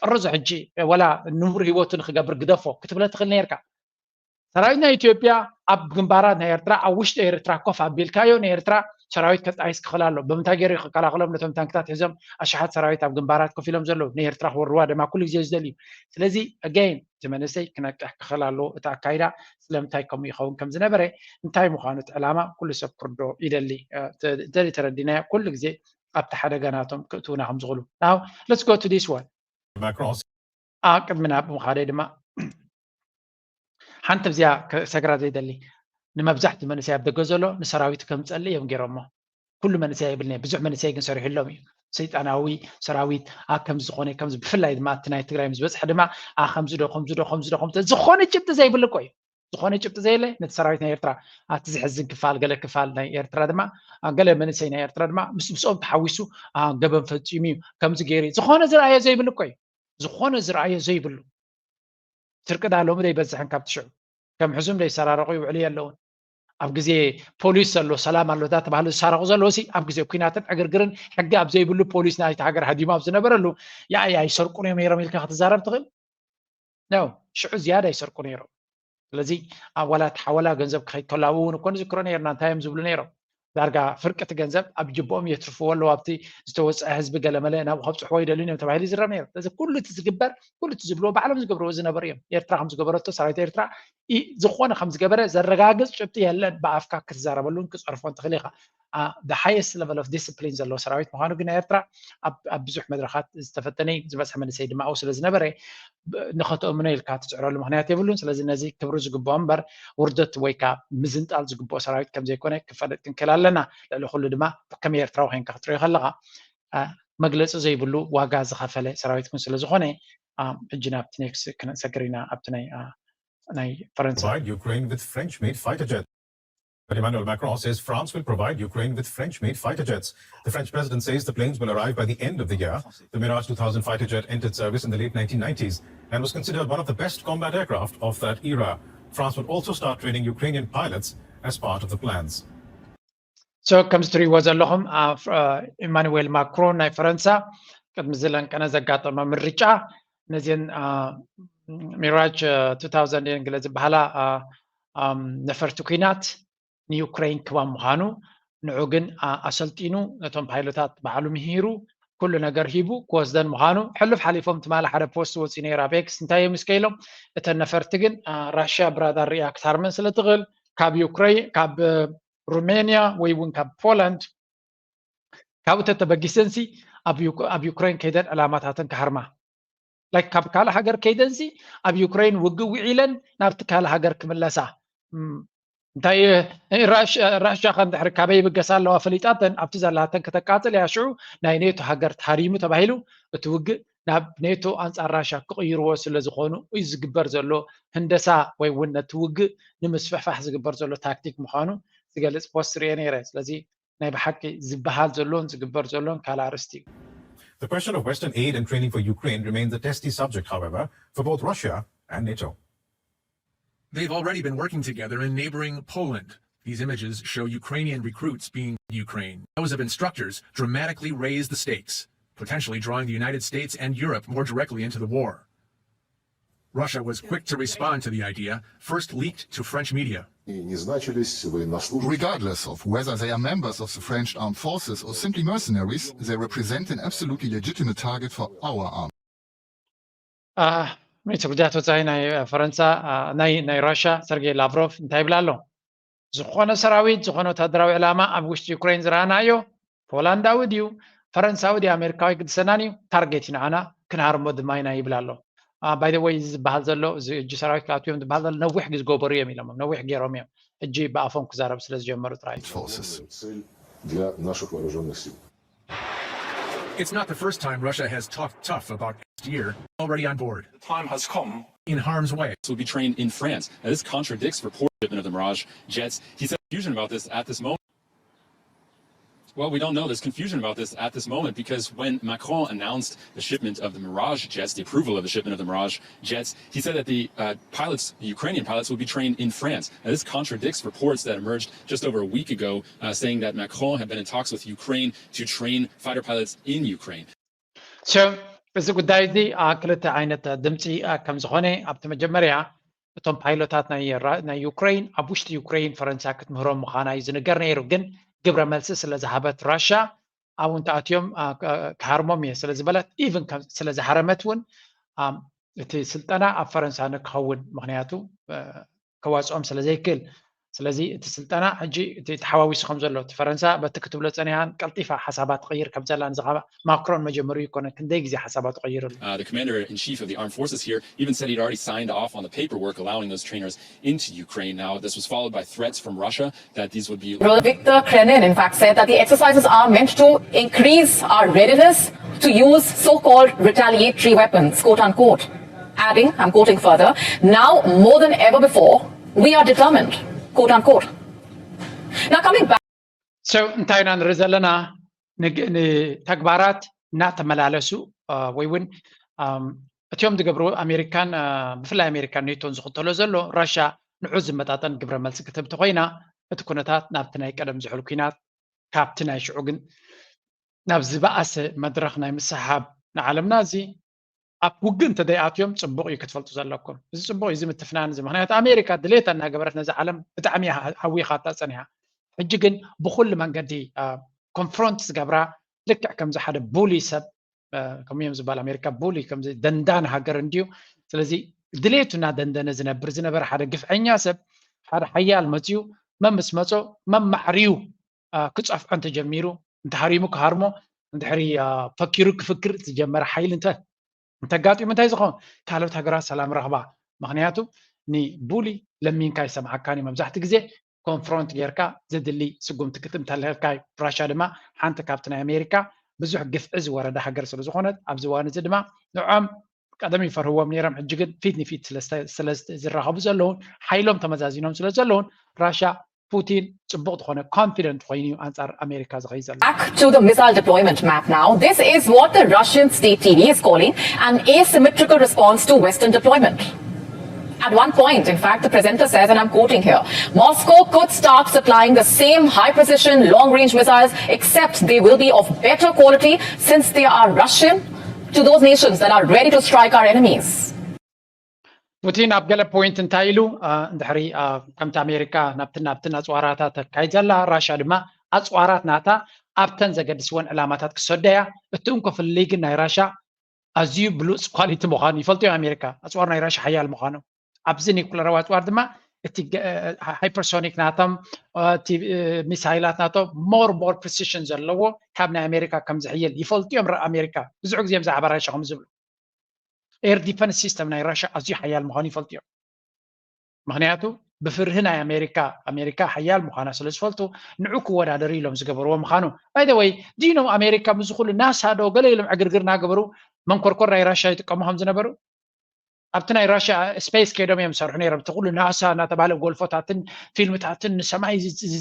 ጥርዙ ሕጂ ወላ ንቡር ህይወቱ ንክገብር ግደፎ ክትብለ ትኽእል ነርካ። ሰራዊት ናይ ኢትዮጵያ ኣብ ግንባራት ናይ ኤርትራ ኣብ ውሽጢ ኤርትራ ኮፍ ኣቢልካዮ ንኤርትራ ሰራዊት ከጣይስ ክኽእል ኣሎ። ብምንታይ ገይሩ ክከላኸሎም ነቶም ታንክታት ሒዞም ኣሽሓት ሰራዊት ኣብ ግንባራት ኮፍ ኢሎም ዘለዉ ንኤርትራ ክወርዋ ድማ ኩሉ ግዜ ዝደልዩ። ስለዚ ኣገይን መንእሰይ ክነቅሕ ክኽእል ኣለዎ። እቲ ኣካይዳ ስለምንታይ ከምኡ ይኸውን ከም ዝነበረ፣ እንታይ ምዃኑ እቲ ዕላማ ኩሉ ሰብ ክርዶ ይደሊ። እንተዘይ ተረዲናዮ ኩሉ ግዜ ኣብቲ ሓደጋ ናቶም ክእትውና ከም ዝኽእሉ። Now let's go to this one. Macron. ቅድሚ ናብ ምኻደይ ድማ ሓንቲ ብዚኣ ክሰግራ ዘይደሊ፣ ንመብዛሕትኡ መንእሰይ ኣብ ደገ ዘሎ ንሰራዊት ከም ዝጸልእ እዮም ገይሮሞ። ኩሉ መንእሰይ ኣይብልኒ፣ ብዙሕ መንእሰይ ግን ሰሪሕሎም እዩ። ሰይጣናዊ ሰራዊት፣ ኣ፣ ከምዚ ዝኾነ፣ ከምዚ፣ ብፍላይ ድማ እቲ ናይ ትግራይ ምስ በጽሐ ድማ፣ ኣ፣ ከምዚ ዶ፣ ከምዚ ዶ፣ ከምዚ ዶ፣ ከምዚ ዶ፣ ዝኾነ ጭብጢ ዘይብሉ እኮ እዩ። ዝኾነ ጭብጢ ዘየለ ነቲ ሰራዊት ናይ ኤርትራ፣ ኣቲ ዝሕዝን ክፋል፣ ገለ ክፋል ናይ ኤርትራ ድማ፣ ኣ፣ ገለ መንእሰይ ናይ ኤርትራ ድማ ምስ፣ ምስኦም ተሓዊሱ፣ ኣ፣ ገበን ፈጺሙ እዩ፣ ከምዚ ገይሩ እዩ። ዝኾነ ዝረኣዮ ዘይብሉ እኮ እዩ። ዝኾነ ዝረኣዮ ዘይብሉ። ስርቂ ዳ ሎሚ ደይበዝሕን ካብቲ ሽዑ። ከም ሕዙም ደይሰራረቑ ይውዕሉ የለውን። ኣብ ግዜ ፖሊስ ዘሎ፣ ሰላም ኣሎ ዳተባህሉ ዝሳረቑ ዘለዉ ሲ፣ ኣብ ግዜ ኲናትን ዕግርግርን ሕጊ ኣብ ዘይብሉ ፖሊስ ናይቲ ሃገር ሃዲሙ ኣብ ዝነበረሉ፣ ያኢ ኣይሰርቁን እዮም ነይሮም ኢልካ ክትዛረብ ትኽእል? No፣ ሽዑ ዝያዳ ይሰርቁ ነይሮም። ስለዚ ኣብ ዋላ እቲ ሓወላ ገንዘብ ክኸይድ ከሎ ኣብኡ እውን እኮ ንዝክሮ ነይርና፣ እንታይ እዮም ዝብሉ ነይሮም? ዳርጋ ፍርቂ እቲ ገንዘብ ኣብ ጅብኦም የትርፍዎ ኣለዉ፣ ኣብቲ ዝተወፅአ ህዝቢ ገለመለ ናብኡ ከብፅሕዎ ይደልዩን እዮም ተባሂሉ ይዝረብ ነይሩ። ስለዚ ኩሉ እቲ ዝግበር፣ ኩሉ እቲ ዝብልዎ ባዕሎም ዝገብርዎ ዝነበሩ እዮም። ኤርትራ ከም ዝገበረቶ፣ ሰራዊት ኤርትራ ኢ-፣ ዝኾነ ከም ዝገበረ ዘረጋግፅ ጭብጢ የለን፣ ብኣፍካ ክትዛረበሉን ክፀርፎን ትኽእል ኢኻ። ኣ፣ the highest level of discipline ዘለዎ ሰራዊት ምዃኑ ግን ናይ ኤርትራ ኣብ፣ ኣብ ብዙሕ መድረኻት ዝተፈተነ እዩ። ዝበዝሐ መንእሰይ ድማ ኣብኡ ስለ ዝነበረ፣ ብ-፣ ንኸተእምኖ ኢልካ ትፅዕረሉ ምኽንያት የብሉን። ስለዚ ነዚ ክብሪ ዝግብኦ እምበር ውርደት ወይ ከዓ ምዝንጣል ዝግብኦ ሰራዊት ከም ዘይኮነ ክፈለጥ ክንክእል ኣለና። ልዕሊ ኩሉ ድማ ከም ኤርትራዊ ኮይንካ ክትሪኦ ከለኻ፣ ኣ፣ መግለፂ ዘይብሉ ዋጋ ዝኸፈለ ሰራዊት እውን ስለ ዝኾነ፣ ኣ፣ ሕጂ ናብቲ ኔክስት ክንሰግር ኢና፣ ኣብቲ ናይ፣ ኣ፣ ናይ ፈረንሳ። Provide Ukraine with French-made fighter jets. But Emmanuel Macron says France will provide Ukraine with French-made fighter jets. The French president says the planes will arrive by the end of the year. The Mirage two thousand fighter jet entered service in the late nineteen nineties and was considered one of the best combat aircraft of that era. France would also start training Ukrainian pilots as part of the plans. So ከምዚ ትሪእዎ ዘለኹም፣ ኣ፣ ፍረ-፣ ኢማኑዌል ማክሮን ናይ ፈረንሳ ቅድሚ ዝለንቀነ ዘጋጠመ ምርጫ ነዚን፣ ኣ፣ ሚራጅ፣ እ፣ two thousand እየን ገለ ዝበሃላ፣ ኣ፣ ኣም፣ ነፈርቲ ኲናት ንዩክረይን ክባ ምዃኑ፣ ንዑ ግን፣ ኣ፣ ኣሰልጢኑ፣ ነቶም ፓይሎታት ባዕሉ ምሂሩ፣ ኩሉ ነገር ሂቡ ክወስደን ምዃኑ፣ ሕሉፍ ሓሊፎም ትማሊ ሓደ ፖስት ወፂኡ ነይሩ ኣብ ኤክስ። እንታይ እዮም እስከ ኢሎም? እተን ነፈርቲ ግን፣ ኣ፣ ራሽያ ብራዳር ሪኣ ክትሃርመን ስለ ትኽእል፣ ካብ ዩክረይን፣ ካብ፣ እ፣ ሩሜንያ ወይ እውን ካብ ፖላንድ ካብኡ ተተበጊሰንሲ ኣብ ዩክ-፣ ኣብ ዩክረይን ከይደን ዕላማታተን ክሃርማ። ላይክ ካብ ካልእ ሃገር ከይደንሲ ኣብ ዩክረይን ውግእ ውዒለን ናብቲ ካልእ ሃገር ክምለሳ። እም፣ እንታይ፣ እ፣ ራሽ-፣ ራሽያ ከ እንድሕሪ ካበይ ይብገሳ ኣለዋ ፈሊጣተን ኣብቲ ዘላተን ከተቃጽል እያ። ሽዑ ናይ ኔቶ ሃገር ተሃሪሙ ተባሂሉ እቲ ውግእ ናብ ኔቶ ኣንጻር ራሽያ ክቕይርዎ ስለ ዝኾኑ እዩ ዝግበር ዘሎ ህንደሳ ወይ እውን ነቲ ውግእ ንምስፍሕፋሕ ዝግበር ዘሎ ታክቲክ ምዃኑ ዝገልጽ ፖስት ርእየ ነይረ። ስለዚ ናይ ብሓቂ ዝበሃል ዘሎን ዝግበር ዘሎን ካልእ ኣርእስቲ እዩ። The question of Western aid and training for Ukraine remains a testy subject, however, for both Russia and NATO. They've already been working together in neighboring Poland. These images show Ukrainian recruits being Ukraine. Those of instructors dramatically raise the stakes, potentially drawing the United States and Europe more directly into the war. Russia was quick to respond to the idea, first leaked to French media. И не значились военнослужащие. Regardless of whether they are members of the French armed forces or simply mercenaries, they represent an absolutely legitimate target for our army. ሚኒስትር ጉዳያት ወፃኢ ናይ ፈረንሳ፣ ናይ፣ ናይ ራሽያ ሰርጌይ ላቭሮቭ እንታይ ይብል ኣሎ? ዝኾነ ሰራዊት፣ ዝኾነ ወታደራዊ ዕላማ ኣብ ውሽጢ ዩክሬን ዝረኣናዮ ፖላንዳዊ ድዩ ፈረንሳዊ ድዩ ኣሜሪካዊ ግድሰናን እዩ፣ ታርጌት እዩ ንዓና፣ ክንሃርሞ ድማ ኢና ይብል ኣሎ። ባይ ዘ ወይ፣ እዚ ዝበሃል ዘሎ፣ እዚ እጂ ሰራዊት ክኣትው እዮም ዝበሃል ዘሎ ነዊሕ ግዜ ዝገበሩ እዮም ኢሎም፣ ነዊሕ ገይሮም እዮም። እጂ ብኣፎም ክዛረብ ስለ ዝጀመሩ ጥራይ። Forces. Цель для наших вооруженных сил. It's not the first time Russia has talked tough about last year, already on board, The time has come. in harm's way. Will be trained in France. Now, this contradicts reports of the Mirage jets. He said confusion about this at this moment. Well, we don't know. There's confusion about this at this moment because when Macron announced the shipment of the Mirage jets, the approval of the shipment of the Mirage jets, he said that the uh, pilots, the Ukrainian pilots, will be trained in France. Now, this contradicts reports that emerged just over a week ago uh, saying that Macron had been in talks with Ukraine to train fighter pilots in Ukraine. So፣ እዚ ጉዳይ እዚ፣ አ፣ ክልተ ዓይነት ድምፂ፣ አ፣ ከም ዝኾነ ኣብቲ መጀመርያ እቶም ፓይሎታት ናይ ራ-፣ ናይ ዩክሬን ኣብ ውሽጢ ዩክሬን ፈረንሳ ክትምህሮም ምዃና እዩ ዝንገር ነይሩ። ግን ግብረ መልሲ ስለ ዝሃበት ራሻ ኣብኡ እንተኣትዮም፣ አ፣ ክ-፣ ክሃርሞም እየ ስለ ዝበለት፣ ኢቭን ከም-፣ ስለ ዝሃረመት እውን፣ አ፣ እቲ ስልጠና ኣብ ፈረንሳ ንክኸውን፣ ምክንያቱ ከዋፅኦም ስለ ዘይክእል። ስለዚ እቲ ስልጠና ሕጂ እቲ ተሓዋዊሱ ከም ዘሎ፣ እቲ ፈረንሳ በቲ ክትብሎ ፀኒሓን ቀልጢፋ ሓሳባት ትቕይር ከም ዘላ፣ ንዚ ማክሮን መጀመሪኡ ይኮነ፣ ክንደይ ግዜ ሓሳባት ትቐይሩ ኣሎ። Uh, the commander in chief of the armed forces here even said he'd already signed off on the paperwork allowing those trainers into Ukraine. Now, this was followed by threats from Russia that these would be Viktor Krenin, in fact, said that the exercises are meant to increase our readiness to use so called retaliatory weapons, quote unquote. Adding, I'm quoting further, now more than ever before, we are determined, quote unquote. Now, coming back. So እንታይ ኢና ንርኢ ዘለና? ንተግባራት እናተመላለሱ ወይ እውን እቲኦም ዝገብሩ ኣሜሪካን ብፍላይ ኣሜሪካን ኔቶን ዝኽተሎ ዘሎ ራሻ ንዑ ዝመጣጠን ግብረ መልሲ ክትህብ ተኮይና፣ እቲ ኩነታት ናብቲ ናይ ቀደም ዝሑል ኩናት ካብቲ ናይ ሽዑ ግን ናብ ዝበኣሰ መድረኽ ናይ ምስሓብ ንዓለምና እዚ ኣብ ውግእ እንተደይኣትዮም ፅቡቕ እዩ ክትፈልጡ ዘለኩም። እዚ ፅቡቕ እዩ፣ እዚ ምትፍናን እዚ። ምክንያቱ ኣሜሪካ ድሌታ እናገበረት ነዚ ዓለም ብጣዕሚ እያ ሃዊኻታ ፀኒሓ። ሕጂ ግን ብኩሉ መንገዲ ኮንፍሮንት ዝገብራ ልክዕ ከምዚ ሓደ ቡሊ ሰብ ከምኡ እዮም ዝበሃል ኣሜሪካ ቡሊ ከምዚ ደንዳን ሃገር እንድዩ። ስለዚ ድሌቱ እናደንደነ ዝነብር ዝነበረ ሓደ ግፍዐኛ ሰብ ሓደ ሓያል መፅዩ መምስ መፆ መማዕርዩ ክፀፍዖ እንተጀሚሩ እንተሃሪሙ ክሃርሞ እንድሕሪ ፈኪሩ ክፍክር ዝጀመረ ሓይሊ እንተ እንተጋጢሙ እንታይ ዝኸውን ካልኦት ሃገራት ሰላም ረኽባ። ምክንያቱ ንቡሊ ለሚንካ ይሰምዓካን እዩ። መብዛሕቲ ግዜ ኮንፍሮንት ጌርካ ዘድሊ ስጉምቲ ክትምተለካ እዩ። ራሻ ድማ ሓንቲ ካብቲ ናይ ኣሜሪካ ብዙሕ ግፍዒ ዝወረዳ ሃገር ስለ ዝኾነት ኣብዚ እዋን እዚ ድማ ንዖም ቀደም ይፈርህዎም ነይሮም። ሕጂ ግን ፊት ንፊት ስለ ዝራኸቡ ዘለውን ሓይሎም ተመዛዚኖም ስለ ዘለውን ራሻ ፑቲን ጽቡቕ ዝኾነ ኮንፊደንት ኮይኑ እዩ ኣንጻር ኣሜሪካ ዝኸይድ ዘሎ። Back to the missile deployment map now. This is what the Russian state T V is calling an asymmetrical response to Western deployment. At one point, in fact, the presenter says, and I'm quoting here, Moscow could start supplying the same high precision long range missiles, except they will be of better quality since they are Russian, to those nations that are ready to strike our enemies. ፑቲን ኣብ ገለ ፖይንት እንታይ ኢሉ እንድሕሪ ከምቲ ኣሜሪካ ናብትን ናብትን ኣፅዋራታ ተካይድ ዘላ ራሻ ድማ ኣፅዋራት ናታ ኣብተን ዘገድስወን ዕላማታት ክሰደያ እቲ እንኮ ፍልልይ ግን ናይ ራሻ ኣዝዩ ብሉፅ ኳሊቲ ምዃኑ ይፈልጡ እዮም ኣሜሪካ ኣፅዋር ናይ ራሻ ሓያል ምዃኑ ኣብዚ ኒኩለራዊ ኣፅዋር ድማ እቲ ሃይፐርሶኒክ ናቶም እቲ ሚሳይላት ናቶም ሞር ሞር ፕሪሲሽን ዘለዎ ካብ ናይ ኣሜሪካ ከም ዝሕይል ይፈልጡ እዮም ኣሜሪካ ብዙሕ ግዜ ብዛዕባ ራሻ ከም ዝብሉ ኤር ዲፈንስ ሲስተም ናይ ራሻ ኣዝዩ ሓያል ምዃኑ ይፈልጡ እዮም ምክንያቱ ብፍርሂ ናይ ኣሜሪካ ኣሜሪካ ሓያል ምዃና ስለ ዝፈልጡ ንዑ ክወዳደሩ ኢሎም ዝገበርዎ ምዃኑ ባይደወይ ዲኖም ኣሜሪካ ምስ ኩሉ ናሳ ዶ ገለ ኢሎም ዕግርግር እናገበሩ መንኮርኮር ናይ ራሻ ይጥቀሙ ከም ዝነበሩ ኣብቲ ናይ ራሻ ስፔስ ከይዶም እዮም ዝሰርሑ ነይሮም እቲ ኩሉ ናሳ እናተባሃለ ጎልፎታትን ፊልምታትን ንሰማይ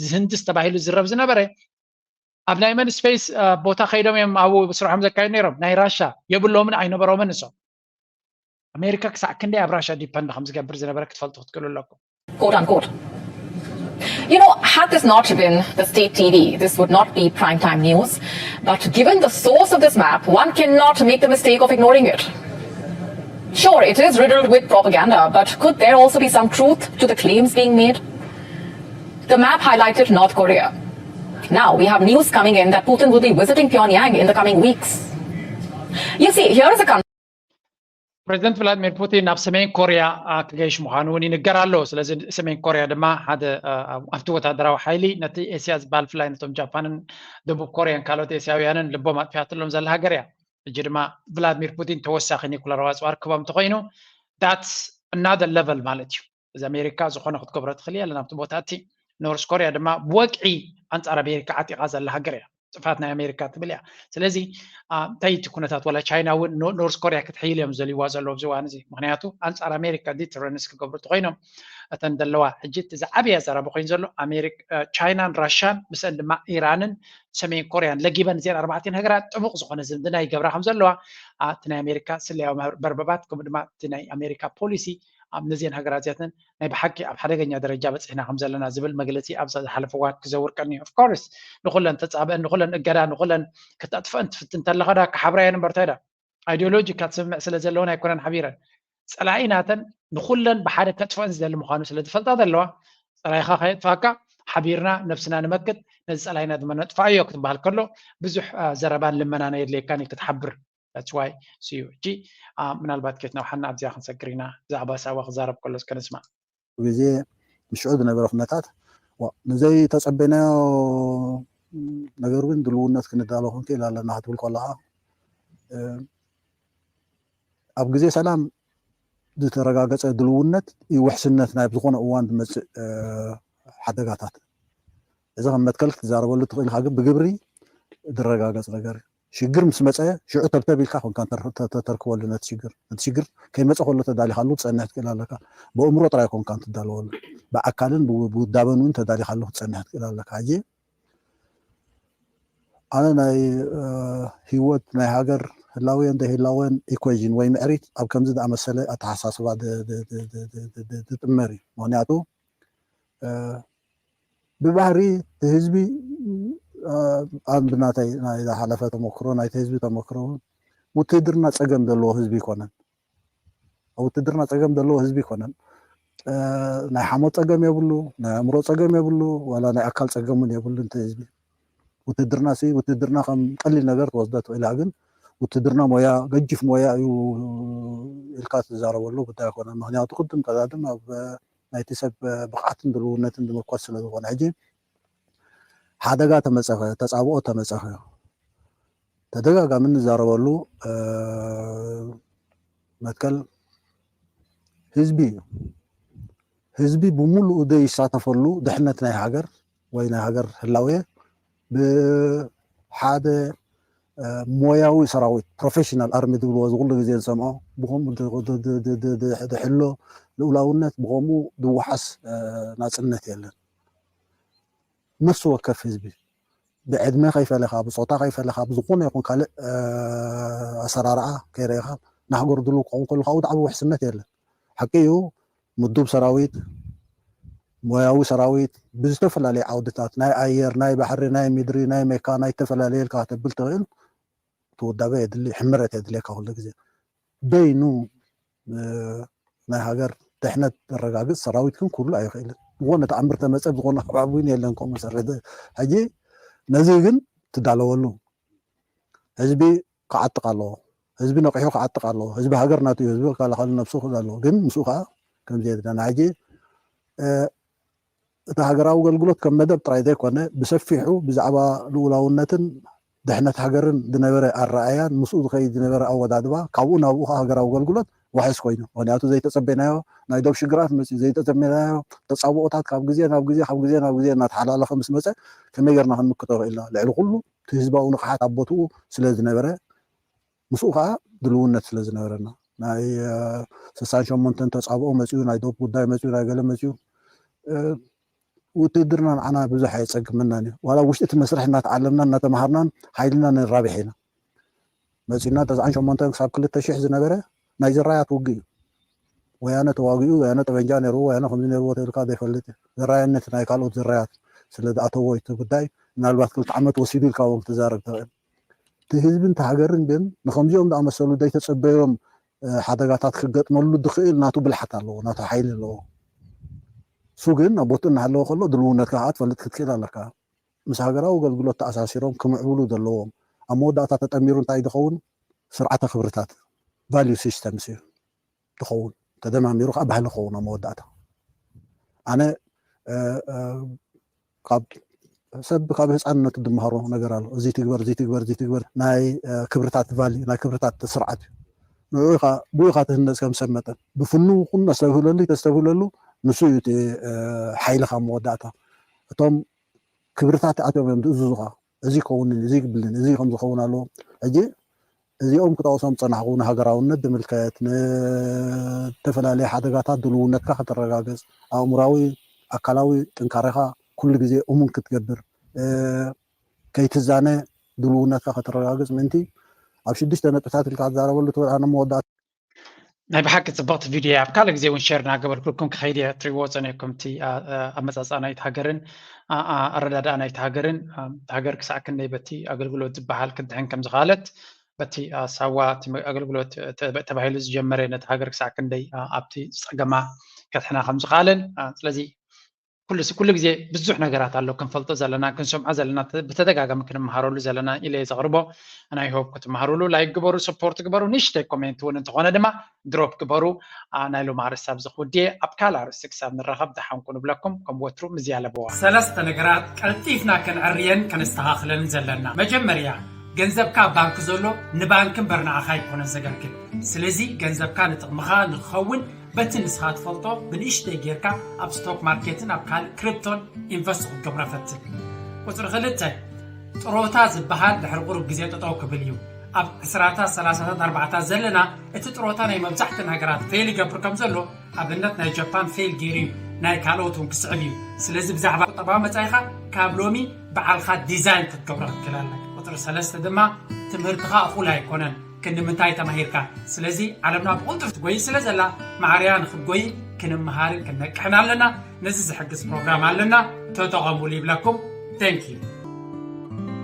ዝህንድስ ተባሂሉ ዝረብ ዝነበረ ኣብ ናይ መን ስፔስ ቦታ ከይዶም እዮም ኣብኡ ስርሖም ዘካየዱ ነይሮም ናይ ራሻ የብሎምን ኣይነበሮምን ንሶም ኣሜሪካ ክሳዕ ክንደይ ኣብ ራሻ ዲፐንድ ከም ዝገብር ዝነበረ ክትፈልጡ ክትክእሉ ኣለኩም quote unquote. You know, had this not been the state T V, this would not be prime time news. But given the source of this map, one cannot make the mistake of ignoring it. Sure, it is riddled with propaganda, but could there also be some truth to the claims being made? The map highlighted North Korea. Now we have news coming in that Putin will be visiting Pyongyang in the coming weeks. You see, here is a country. ፕሬዚደንት ቭላድሚር ፑቲን ናብ ሰሜን ኮርያ ክገይሽ ምዃኑ እውን ይንገር ኣሎ ስለዚ ሰሜን ኮርያ ድማ ሓደ ኣብቲ ወታደራዊ ሓይሊ ነቲ ኤስያ ዝበሃል ፍላይ ነቶም ጃፓንን ደቡብ ኮርያን ካልኦት ኤስያውያንን ልቦም ኣጥፊያትሎም ዘላ ሃገር እያ ሕጂ ድማ ቭላድሚር ፑቲን ተወሳኺ ኒኩለራዊ ኣፅዋር ክቦም እንተኮይኑ that's another level ማለት እዩ እዚ ኣሜሪካ ዝኾነ ክትገብሮ ትኽእል እያ ናብቲ ቦታ እቲ ኖርስ ኮርያ ድማ ብወግዒ ኣንፃር ኣሜሪካ ዓጢቓ ዘላ ሃገር እያ ጥፋት ናይ ኣሜሪካ ትብል እያ ስለዚ እንታይ እቲ ኩነታት ወላ ቻይና እውን ኖርስ ኮርያ ክትሕይል እዮም ዘልዋ ዘለዉ ኣብዚ እዋን እዚ ምክንያቱ ኣንፃር ኣሜሪካ ዲተረንስ ክገብሩ ተኮይኖም እተን ዘለዋ ሕጂ እቲ ዝዓበያ ዘረባ ኮይኑ ዘሎ ቻይናን ራሻን ምስአን ድማ ኢራንን ሰሜን ኮርያን ለጊበን እዚአን ኣርባዕተን ሃገራት ጥቡቕ ዝኾነ ዝምድና ይገብራ ከም ዘለዋ እቲ ናይ ኣሜሪካ ስለያዊ በርበባት ከምኡ ድማ እቲ ናይ ኣሜሪካ ፖሊሲ ኣብ ነዚአን ሃገራት እዚኣተን ናይ ብሓቂ ኣብ ሓደገኛ ደረጃ በፂሕና ከም ዘለና ዝብል መግለፂ ኣብ ዝሓለፈ እዋን ክዘውር ቀኒ of course ንኩለን ተፃብአን ንኩለን እገዳ ንኩለን ክተጥፍአን ትፍትን ተለኻ ዳ ክሓብራ እየን እምበር እንታይ ዳ ideology ካ ትስምዕ ስለ ዘለወን ኣይኮነን ሓቢረን ፀላኢ ናተን ንኩለን ብሓደ ከጥፍአን ዝደሊ ምኳኑ ስለ ዝፈልጣ ዘለዋ ፀላኢካ ከየጥፋካ ሓቢርና ነብስና ንመክት ነዚ ፀላኢና ድማ ነጥፋዮ ክትበሃል ከሎ ብዙሕ ዘረባን ልመናን ኣየድልየካን እዩ ክትሓብር that's why see you ሕጂ ምናልባት ከይትነውሓና ኣብዚኣ ክንሰግር ኢና። ብዛዕባ ሳዋ ክዛረብ ከሎ እስከ ንስማዕ። ግዜ ንሽዑ ዝነበረ ኩነታት ንዘይተፀበናዮ ነገር እውን ድልውነት ክንዳሎ ክንክእል ኣለና ክትብል ከለካ ኣብ ግዜ ሰላም ዝተረጋገፀ ድልውነት እዩ ውሕስነት ናይ ዝኾነ እዋን ዝመፅእ ሓደጋታት። እዚ ከም መትከል ክትዛረበሉ ትኽእል ኢኻ፣ ግን ብግብሪ ዝረጋገፅ ነገር እዩ። ሽግር ምስ መፀ ሽዑ ተብተብ ኢልካ ኮንካ ተተርክበሉ ነቲ ሽግር። ነቲ ሽግር ከይመፀ ከሎ ተዳሊኻሉ ክትፀንሕ ትክእል ኣለካ። ብእምሮ ጥራይ ኮንካ ትዳለወሉ፣ ብኣካልን ብውዳበን እውን ተዳሊኻሉ ክትፀንሕ ትክእል ኣለካ። ሕጂ ኣነ ናይ ህይወት ናይ ሃገር ህላወን ዘይህላወን ኢኩዌዥን ወይ ምዕሪት ኣብ ከምዚ ዝኣመሰለ ኣተሓሳስባ ዝጥመር እዩ። ምክንያቱ ብባህሪ ህዝቢ ብናተይ ናይ ዝሓለፈ ተመክሮ ናይቲ ህዝቢ ተመክሮ እውን ውትድርና ፀገም ዘለዎ ህዝቢ ይኮነን። ኣብ ውትድርና ፀገም ዘለዎ ህዝቢ ይኮነን። ናይ ሓሞት ፀገም የብሉ፣ ናይ ኣእምሮ ፀገም የብሉ፣ ዋላ ናይ ኣካል ፀገም እውን የብሉ። እንተ ህዝቢ ውትድርና ሲ ውትድርና ከም ቀሊል ነገር ትወስዶ ትኽእላ፣ ግን ውትድርና ሞያ ገጅፍ ሞያ እዩ ኢልካ ትዛረበሉ ጉዳይ ኣይኮነን። ምክንያቱ ቅድም ቀዳድም ኣብ ናይቲ ሰብ ብቕዓትን ድልውነትን ዝምርኮስ ስለ ዝኾነ ሕጂ ሓደጋ ተመፀኸ ተፃብኦ ተመፀኸ ተደጋጋሚ እንዛረበሉ መትከል ህዝቢ እዩ። ህዝቢ ብምሉኡ ዘይሳተፈሉ ድሕነት ናይ ሃገር ወይ ናይ ሃገር ህላዌ ብሓደ ሞያዊ ሰራዊት ፕሮፌሽናል ኣርሚ ዝብልዎ እዚ ኩሉ ግዜ ዝሰምዖ ብከምኡ ዝሕሎ ልኡላውነት ብከምኡ ዝወሓስ ናፅነት የለን። ነፍሲ ወከፍ ህዝቢ ብዕድመ ከይፈለኻ ብፆታ ከይፈለኻ ብዝኾነ ይኹን ካልእ ኣሰራርዓ ከይረኢኻ ንሃገሩ ድልው ክኸውን ከሎ ካብኡ ዝዓቢ ውሕስነት የለን። ሓቂ እዩ ምዱብ ሰራዊት ሞያዊ ሰራዊት ብዝተፈላለዩ ዓውድታት ናይ ኣየር ናይ ባሕሪ ናይ ምድሪ ናይ ሜካ ናይ ዝተፈላለየ ኢልካ ከተብል ትኽእል። እቲ ውዳበ የድሊ ሕምረት የድልየካ ኩሉ ግዜ በይኑ ናይ ሃገር ድሕነት ዘረጋግፅ ሰራዊት ግን ክህሉ ኣይኽእልን። ዝኾነ ተኣምር ተመፀ ዝኾነ ከባቢ እውን የለን ከምኡ መሰረት ሕጂ ነዚ ግን ትዳለወሉ ህዝቢ ክዓጥቕ ኣለዎ። ህዝቢ ነቂሑ ክዓጥቕ ኣለዎ። ህዝቢ ሃገር ናቱ እዩ። ህዝቢ ክከላኸል ነብሱ ክእል ኣለዎ። ግን ምስኡ ከዓ ከምዚ የድለና ሕጂ እቲ ሃገራዊ ኣገልግሎት ከም መደብ ጥራይ ዘይኮነ ብሰፊሑ ብዛዕባ ልኡላውነትን ድሕነት ሃገርን ዝነበረ ኣረኣያን ምስኡ ዝኸይድ ዝነበረ ኣወዳድባ ካብኡ ናብኡ ከዓ ሃገራዊ ኣገልግሎት ዋሕስ ኮይኑ ምክንያቱ ዘይተፀበናዮ ናይ ዶብ ሽግራት መፅኡ ዘይተፀበናዮ ተፃብኦታት ካብ ግዜ ናብ ግዜ ካብ ግዜ ናብ ግዜ እናተሓላለኸ ምስ መፀ ከመይ ገርና ክንምክቶ ክኢልና ልዕሊ ኩሉ እቲ ህዝባዊ ንቕሓት ኣብ ቦትኡ ስለ ዝነበረ ምስኡ ከዓ ድልውነት ስለ ዝነበረና ናይ ስሳን ሸሞንተን ተፃብኦ መፅኡ ናይ ዶብ ጉዳይ መፅኡ ናይ ገለ መፅኡ ውትድርና ንዓና ብዙሕ ኣየፀግመናን እዩ ዋላ ውሽጢ እቲ መስርሕ እናተዓለምና እናተምሃርናን ሓይልና ነራብሕ ኢና መፂና ተስዓን ሸሞንተን ክሳብ ክልተ ሽሕ ዝነበረ ናይ ዝራያት ውግእ እዩ ወያነ ተዋጊኡ ወያነ ጠበንጃ ነይርዎ ወያነ ከምዚ ነይርዎ ተልካ ዘይፈልጥ እዩ ዝራያነት ናይ ካልኦት ዝራያት ስለ ዝኣተዎ እቲ ጉዳይ ምናልባት ክልተ ዓመት ወሲዱ ኢልካ እውን ክትዛረብ ትኽእል እቲ ህዝብን እቲ ሃገርን ግን ንከምዚኦም ዝኣመሰሉ ዘይተፀበዮም ሓደጋታት ክገጥመሉ ዝኽእል ናቱ ብልሓት ኣለዎ ናቱ ሓይሊ ኣለዎ እሱ ግን ኣብ ቦትኡ እናሃለወ ከሎ ድልውነትካ ከዓ ትፈልጥ ክትክእል ኣለካ ምስ ሃገራዊ ኣገልግሎት ተኣሳሲሮም ክምዕብሉ ዘለዎም ኣብ መወዳእታ ተጠሚሩ እንታይ ዝኸውን ስርዓተ ክብርታት value systems እዩ ዝኸውን ተደማሚሩ ከዓ ባህሊ ክኸውን ኣብ መወዳእታ ኣነ ካብ ሰብ ካብ ህፃንነቱ ዝመሃሮ ነገር ኣሎ እዚ ትግበር እዚ ትግበር እዚ ትግበር ናይ ክብርታት value ናይ ክብርታት ስርዓት እዩ ንኡ ኢኻ ብኡ ኢኻ ትህነፅ ከም ሰብ መጠን ብፍኑ ኩን ኣስተብህለሉ ተስተብህለሉ ንሱ እዩ ሓይልኻ መወዳእታ እቶም ክብርታት ኣትዮም እዮም ዝእዝዙኻ እዚ ይከውንን እዚ ይግብልን እዚ ከም ዝኸውን ኣለዎ ሕጂ እዚኦም ክጠቕሶም ዝፀናሕኹ ንሃገራውነት ዝምልከት ንዝተፈላለየ ሓደጋታት ድልውነትካ ከተረጋግፅ ኣእምራዊ ኣካላዊ ጥንካሬኻ ኩሉ ግዜ እሙን ክትገብር ከይትዛነ ድልውነትካ ከተረጋግፅ ምእንቲ ኣብ ሽዱሽተ ነጥብታት ኢልካ ትዛረበሉ ትብል ኣነ መወዳእታ ናይ ብሓቂ ፅብቕቲ ቪድዮ ኣብ ካልእ ግዜ እውን ሸር እናገበርኩልኩም ክኸይድ እየ ትሪእዎ ፀኒዕኩም እቲ ኣመፃፅኣ ናይቲ ሃገርን ኣረዳድኣ ናይቲ ሃገርን ሃገር ክሳዕ ክንደይ በቲ ኣገልግሎት ዝበሃል ክድሕን ከም ዝኸኣለት በቲ ሳዋ ኣገልግሎት ተባሂሉ ዝጀመረ ነቲ ሃገር ክሳዕ ክንደይ ኣብቲ ፀገማ ከድሕና ከም ዝኸኣለን ስለዚ ኩሉ ኩሉ ግዜ ብዙሕ ነገራት ኣሎ ክንፈልጦ ዘለና፣ ክንሰምዖ ዘለና፣ ብተደጋጋሚ ክንመሃረሉ ዘለና ኢለ እየ ዘቕርቦ። ናይ ሆፕ ክትመሃሩሉ ላይክ ግበሩ፣ ሰፖርት ግበሩ። ንእሽተይ ኮሜንት እውን እንተኾነ ድማ ድሮፕ ግበሩ። ናይ ሎም ኣርእስቲ ኣብዚ ክውድየ፣ ኣብ ካልእ ኣርእስቲ ክሳብ ንራኸብ ደሓንኩ ንብለኩም። ከም ወትሩ ምዝያ ለበዋ። ሰለስተ ነገራት ቀልጢፍና ከነዕርየን ከነስተኻኽለን ዘለና። መጀመርያ፣ ገንዘብካ ኣብ ባንክ ዘሎ ንባንክ እምበር ንዓኻ ኣይኮነን ዘገልግል። ስለዚ ገንዘብካ ንጥቕምኻ ንክኸውን በቲ ንስኻ ትፈልጦ ብንእሽተይ ጌርካ ኣብ ስቶክ ማርኬትን ኣብ ካልእ ክሪፕቶን ኢንቨስት ክትገብሮ ፈትን። ቁፅሪ ክልተ፣ ጥሮታ ዝበሃል ድሕሪ ቁሩብ ግዜ ጠጠው ክብል እዩ። ኣብ ዕስራታት ሰላሳታት ኣርባዕታት ዘለና እቲ ጥሮታ ናይ መብዛሕትእን ሃገራት ፌል ይገብር ከም ዘሎ ኣብነት ናይ ጃፓን ፌል ገይሩ እዩ፣ ናይ ካልኦት እውን ክስዕብ እዩ። ስለዚ ብዛዕባ ቁጠባዊ መጻኢኻ ካብ ሎሚ በዓልኻ ዲዛይን ክትገብሮ ክትክእል ኣለካ። ቁፅሪ ሰለስተ ድማ ትምህርትኻ እኹል ኣይኮነን። ክንዲ ምንታይ ተማሂርካ? ስለዚ ዓለምና ብቕልጡፍ ትጎይ ስለ ዘላ ማዕርያ ንክትጎይ ክንምሃርን ክንነቅሕን ኣለና። ነዚ ዝሕግዝ ፕሮግራም ኣለና፣ ተጠቐሙሉ ይብለኩም። Thank you።